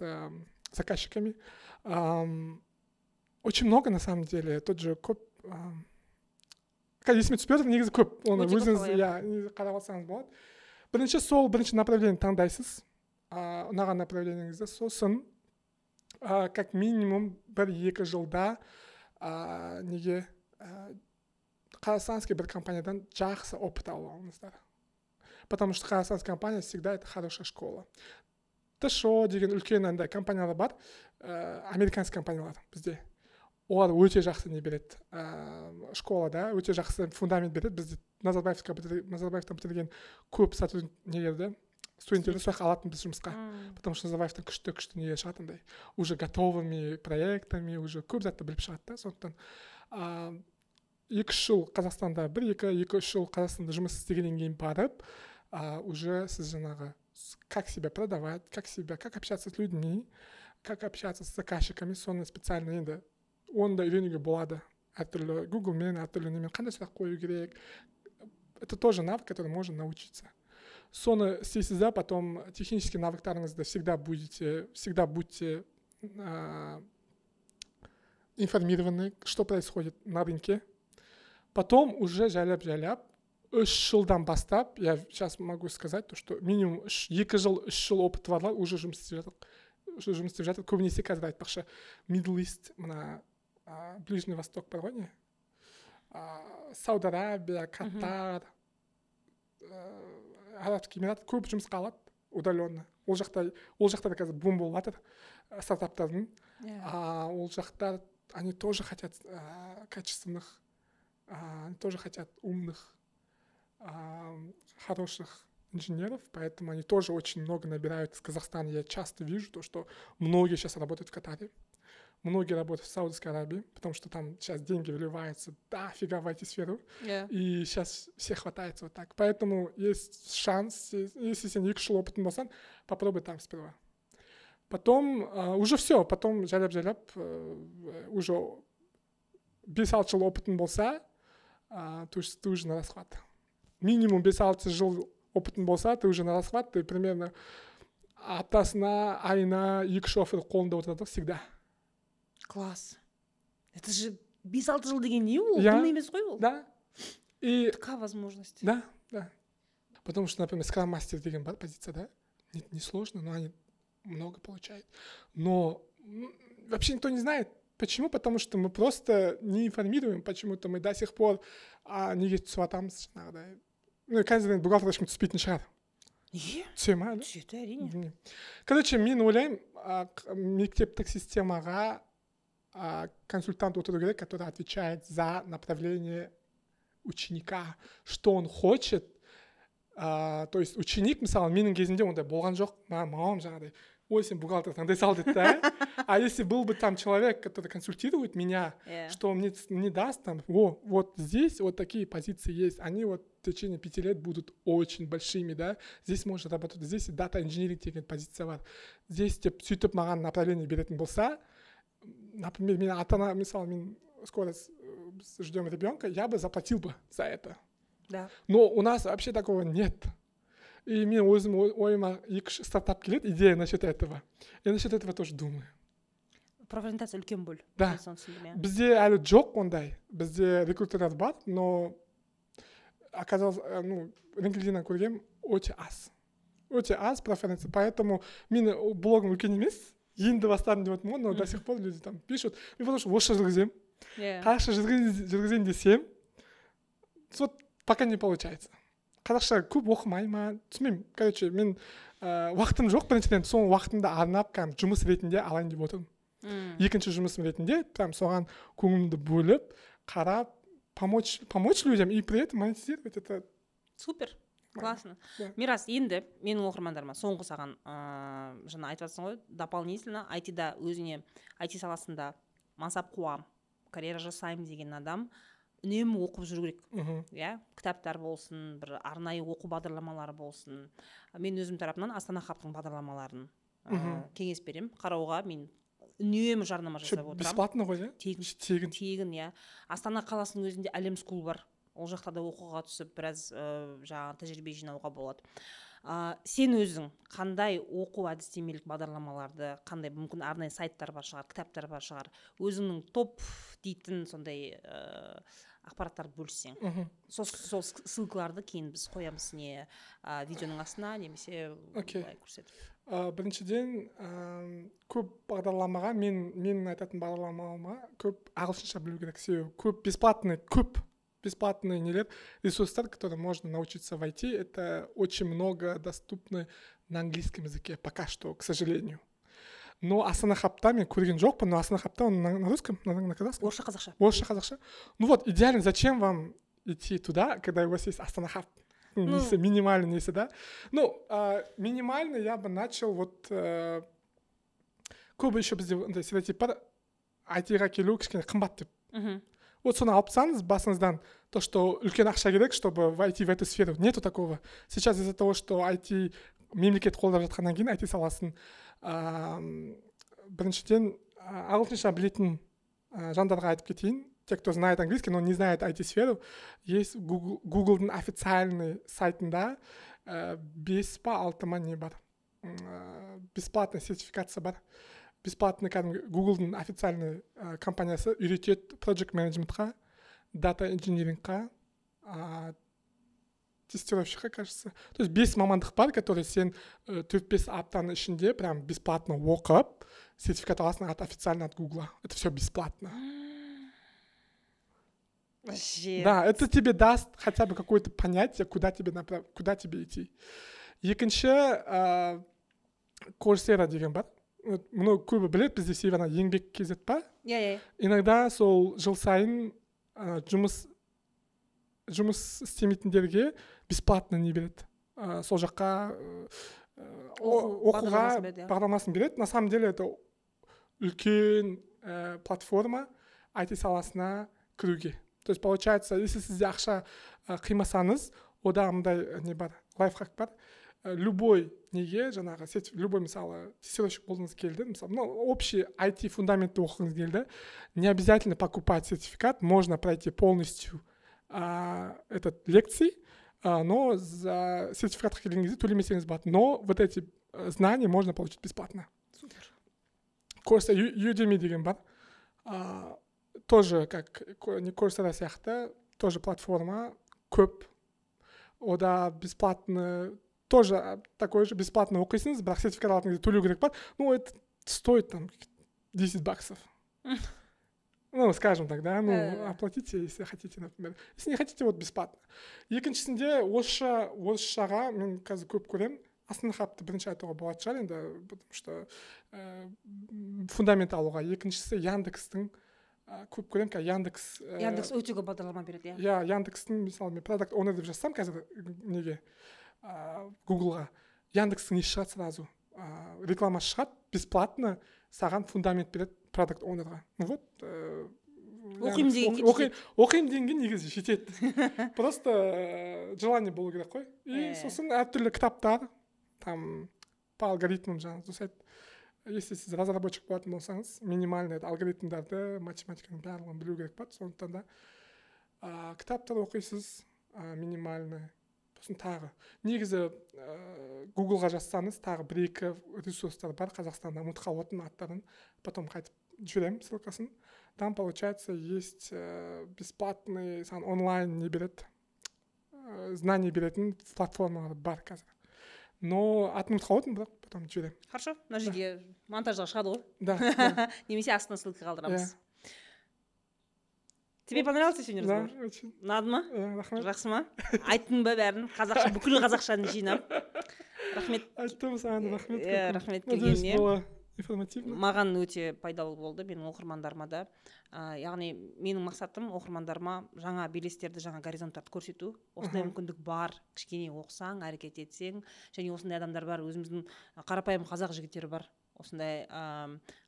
заказчиками. Очень много на самом деле. Тот же көп, қазір есіме түспей отыр, негізі көп, оны Өте көп өзіңіз қой, иә, қарап алсаңыз болады. Бірінші сол бірінші направление таңдайсыз, ұнаған направлениеңізді. Сосын как минимум 1-2 жылда неге казахстанский бір компаниядан жақсы опыт алып алыңыздар, потому что казахстанская компания всегда это хорошая школа. ТШО деген үлкен андай компаниялар бар, американский компаниялар бізде. Олар өте жақсы не береді, школада өте жақсы фундамент береді. Бізде Назарбаевтан бітірген көп сотрудник нелерді, студенттерді сол жаққа алатын біз жұмысқа, потому что Назарбаевтан күшті күшті нелер шығады, андай уже готовыми проектами, уже көп затты біліп шығады да. Сондықтан 2-3 жыл Қазақстанда, бір екі 2-3 жыл Қазақстанда жұмыс істегеннен кейін барып, уже сіз жаңағы как себя продавать, как общаться с людьми, как общаться с заказчиками, соны специально енді оны да үйренуге болады әртүрлі гуглмен, әртүрлі немен, қандай сұрақ қою керек. Это тоже навык, который можно научиться. Соны істейсіз да, потом технический навыктарыңызды всегда будьте информированы, что происходит на рынке. Потом уже жайлап жайлап 3 жылдан бастап, я сейчас могу сказать то, что минимум 2 жыл, 3 жыл опыты барлар уже жұмыс істеп жатыр, уже жұмыс істеп жатыр. Көбінесе қазір, айтпақшы, Middle East, мына Ближний Восток бар ғой, не Сауд Арабия, Катар, Арабский Эмират көп жұмысқа алады удаленно. Ол жақта да қазір бум болып жатыр стартаптардың. А ол жақта они тоже хотят качественных, они тоже хотят умных, хороших инженеров, поэтому они тоже очень много набирают из Казахстана. Я часто вижу то, что многие сейчас работают в Катаре, многие работают в Саудовской Аравии, потому что там сейчас деньги вливаются дофига в IT-сферу, и сейчас все хватаются вот так. Поэтому есть шанс, если сен 2 жыл опытың болсаң, попробуй там сперва. Потом уже все, потом жайлап-жайлап уже 5-6 жыл опытың болса, то есть ты уже на расхват. Минимум 5-6 жыл опытың болса, ты уже на расхват, ты примерно аптасына, айына екі үш оффер қолында отырады всегда. Класс, это же 5-6 жыл деген не ол? Иә. Дым емес қой ол. Да. И Такая возможность. Да. Потому что, например, скрам мастер деген бар позиция, да? Не, не сложно, но они много получают. Но вообще никто не знает. Почему? Потому что мы просто не информируем почему-то. Мы до сих пор неге түсіп жатамыз жаңағыдай. Ну, қазір енді бухгалтер ешкім түспейтін шығар. Неге? Түсе ма әлі? Түседі, әрине. Білмеймін. Короче, мен ойлаймын, мектептік системаға консультант отыру керек, который отвечает за направление ученика, что он хочет. То есть ученик, мысалы, менің кезімде ондай болған жоқ. Маған мамам жаңағыдай: «Ой, сен бухгалтер таңдай сал», — деді да. А если был бы там человек, который консультирует меня, что мне даст там: о, вот здесь вот такие позиции есть, они вот в течение 5 лет будут очень большими, да, здесь можно работать, здесь data engineering деген позиция бар, здесь деп сөйтіп маған направление беретін болса, например, мен ата ана, мысалы, мен скоро біз ждем ребенка, я бы заплатил бы за это. Но у нас вообще такого нет. И мен өзім ойыма екі үш стартап келеді, идея насчет этого. Я насчет этого тоже думаю. Профориентация үлкен бөл. Да. Мен соны түсіндім, иә. Бізде әлі жоқ ондай. Бізде рекрутерлер бар, но оказалось, ну, LinkedIn-нен көргем, өте аз, өте аз профориентация. Поэтому менің блогым үлкен емес, енді бастадым деп отырмын ғой, но до сих пор люди там пишут. Мен потому что орысша жүргіземін, қазақша жүргізейін десем, вот пока не получается. Қазақша көп оқымай ма, түсінбеймін. Короче, мен уақытым жоқ біріншіден, сол уақытымды арнап, кәдімгі жұмыс ретінде алайын деп отырмын. Екінші жұмысым ретінде прям соған көңілімді бөліп, қарап, помочь людям и при этом монетизировать это. Супер, классно. Да. Мирас, енді менің оқырмандарыма соңғы саған, жаңа айтып жатрсың ғой, дополнительно айтида өзіне, айти саласында мансап қуам, карьера жасаймын деген адам үнемі оқып жүру керек. Иә, кітаптар болсын, бір арнайы оқу бағдарламалары болсын. Мен өзім тарапымнан Астана Хабтың бағдарламаларын кеңес беремін қарауға. Мен үнемі жарнама Ещё жасап отырамын. Бесплатно ғой, иә? Тегін. Тегін. Тегін, иә. Астана қаласының өзінде Әлем School бар, ол жақта да оқуға түсіп, біраз жаңағы тәжірибе жинауға болады. Сен өзің қандай оқу әдістемелік бағдарламаларды, қандай, мүмкін, арнайы сайттар бар шығар, кітаптар бар шығар, өзіңнің топ дейтін сондай Ақпараттарды бөліссең. Сол ссылкаларды кейін біз қоямыз не видеоның астына немесе былай көрсетіп. Біріншіден, көп бағдарламаға, мен айтатын бағдарламама көп ағылшынша білу керек, себебі көп бесплатный нелер, ресурстар, которые можно научиться в IT, это очень много доступны на английском языке пока что, к сожалению. Но Астана Хабта мен көрген жоқпын, но Астана Хабта он на русском, на казахском? Орысша, қазақша. Орысша, қазақша. Ну вот, идеально, зачем вам идти туда, когда у вас есть Астана Хаб? Ну, несі, минимальный несі, да? Ну, минимально я бы начал вот. Көбі еще бізде андай стереотип бар, IT-ға келу кішкене қымбат деп. Вот соны алып тастаңыз басыңыздан, то, что үлкен ақша керек, чтобы войти в эту сферу. Нету такого. Сейчас из-за того, что IT мемлекет қолдап жатқаннан кейін IT саласын, біріншіден, ағылшынша білетін жандарға айтып кетейін, те, кто знает английский, но не знает IT-сферу, есть Google, Google'дың официальный сайтында бес па, алты ма не бар, бесплатный сертификация бар, бесплатный. Кәдімгі Google'дың официальный компаниясы үйретеді project менеджментқа, data engineering-қа, тестировщикқа, кажется. То есть бес мамандық бар, который сен 4-5 аптаның ішінде прям бесплатно оқып, сертификат аласың от официально от Гугла. Это все бесплатно. Вообще. Да, это тебе даст хотя бы какое-то понятие, куда тебе идти. Екінші, Coursera деген бар. Вот, мұны көбі біледі бізде, себебі ана Еңбек kz па? Иә. Иногда сол жыл сайын жұмыс істемейтіндерге бесплатно не береді, сол жаққа оқу оқуға бағдарламасын береді, иә. Бағдарламасын береді. На самом деле это үлкен платформа IT саласына кіруге. То есть получается, если сізде ақша қимасаңыз, ода мындай не бар, лайфхак бар. Любой неге жаңағы любой, мысалы, тестировщик болғыңыз келді, мысалы, ну, общий IT фундаментті оқығыңыз келді, не обязательно покупать сертификат, можно пройти полностью этот лекции, но за сертификатқа келген кезде төлемесеңіз болады, но вот эти знания можно получить бесплатно. Супер. Coursera, Udemy деген бар, тоже как не Coursera сияқты, тоже платформа көп, ода бесплатно тоже, такой же бесплатно оқисыңыз, бірақ сертификат алатын кезде төлеу керек бар. Ну, это стоит там 10 баксов, ну, скажем так, да, ну, оплатите, если хотите, например. Если не хотите, вот бесплатно. Екіншісінде, орысша, орысшаға мен қазір көп көремін. Астана Хабты бірінші айтуға болатын шығар енді, потому что фундамент алуға. Екіншісі, Яндекстің, көп көремін қазір Яндекс. Яндекс өте көп бағдарлама береді, иә. Иә, Яндекстің, мысалы, мен product owner деп жазсам қазір неге, Гуглға, Яндекстің несі шығады сразу, рекламасы шығады, бесплатно саған фундамент береді product owner ға. Ну вот, оқимын Яндекс дегенге оқимын дегенге негізі жетеді, просто желание болу керек қой. И сосын әртүрлі кітаптар там по алгоритмам жаңағы жасайды. Если сіз разработчик болатын болсаңыз, минимальный алгоритмдарды, математиканың барлығын білу керек болады. Сондықтан да кітаптар оқисыз, минимальный. Сосын тағы негізі Гуглға жазсаңыз, тағы бір екі ресурстар бар Қазақстанда, ұмытып қалып отырмын аттарын, потом қайтып жіберемін ссылкасын. Там, получается, есть бесплатный, саған онлайн не береді, знание беретін платформалар бар қазір, но атын ұмытып қалып отырмын, бірақ потом жіберемін. Хорошо, мына жерге монтажға шығады ғой Да. немесе астына ссылка қалдырамыз. Тебе понравился сегодня Да, разговор? Очень. Ұнады ма? Иә, рахмет. Жақсы ма? Айттың ба бәрін қазақша, бүкіл қазақшаны жинап? Рахмет. Айттым, саған рахмет Иә, көп. Рахмет Надеюсь, келгеніне. было информативно. Маған өте пайдалы болды, менің оқырмандарыма да. Яғни менің мақсатым оқырмандарыма жаңа белестерді, жаңа горизонттарды көрсету. Осындай мүмкіндік бар, кішкене оқысаң, әрекет етсең. Және осындай адамдар бар, өзіміздің қарапайым қазақ жігіттері бар осындай,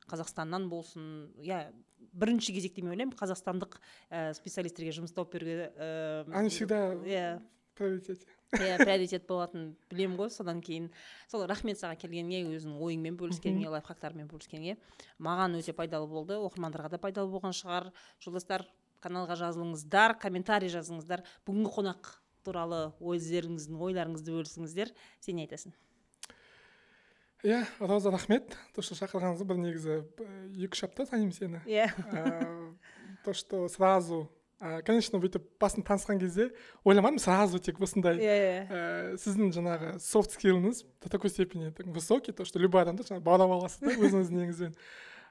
Қазақстаннан болсын, иә. Бірінші кезекте мен ойлаймын, қазақстандық специалистерге жұмыс тауып беруге Они всегда в приоритете. Иә, приоритет болатынын білемін ғой. Содан кейін сол, рахмет саған келгеніңе, өзіңнің ойыңмен бөліскеніңе, лайфхактарымен бөліскеніңе. Маған өте пайдалы болды, оқырмандарға да пайдалы болған шығар. Жолдастар, каналға жазылыңыздар, комментарий жазыңыздар, бүгінгі қонақ туралы өздеріңіздің ойларыңызды бөлісіңіздер. Сен не айтасың? Иә, Роза, рахмет, то что шақырғаныңызға. Бір негізі 2-3 апта танимын сені. Иә. То что сразу Конечно, бүйтіп басын танысқан кезде ойламадым сразу тек осындай. иә иә Сіздің жаңағы soft skill іңіз до такой степени так высокий, то что любой адамды жаңағы баурап аласыз да өзіңіздің неңізбен.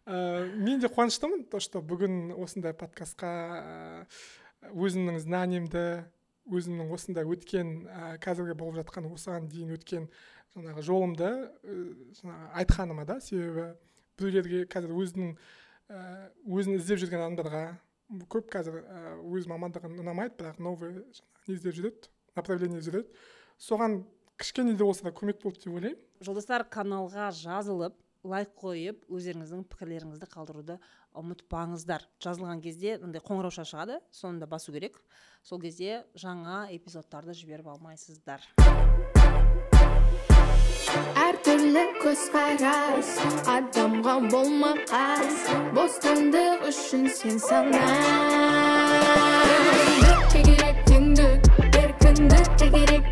Мен де қуаныштымын, то что бүгін осындай подкастқа өзімнің знание мді, өзімнің осындай өткен, қазіргі болып жатқан, осыған дейін өткен жаңағы жолымды жаңағы айтқаныма да. Себебі біреулерге, қазір өзінің өзін іздеп жүрген адамдарға көп қазір өз мамандығын ұнамайды, бірақ новый жаңағы не іздеп жүреді, направление жүреді, соған кішкене де болса да көмек болды деп ойлаймын. Жолдастар, каналға жазылып, лайк қойып, өздеріңіздің пікірлеріңізді қалдыруды ұмытпаңыздар. Жазылған кезде мындай қоңырауша шығады, соны да басу керек. Сол кезде жаңа эпизодтарды жіберіп алмайсыздар. Әртүрлі көзқарас адамға болма қас. Бостандық үшін сен сана. Теңдік керек, теңдік, еркіндік керек.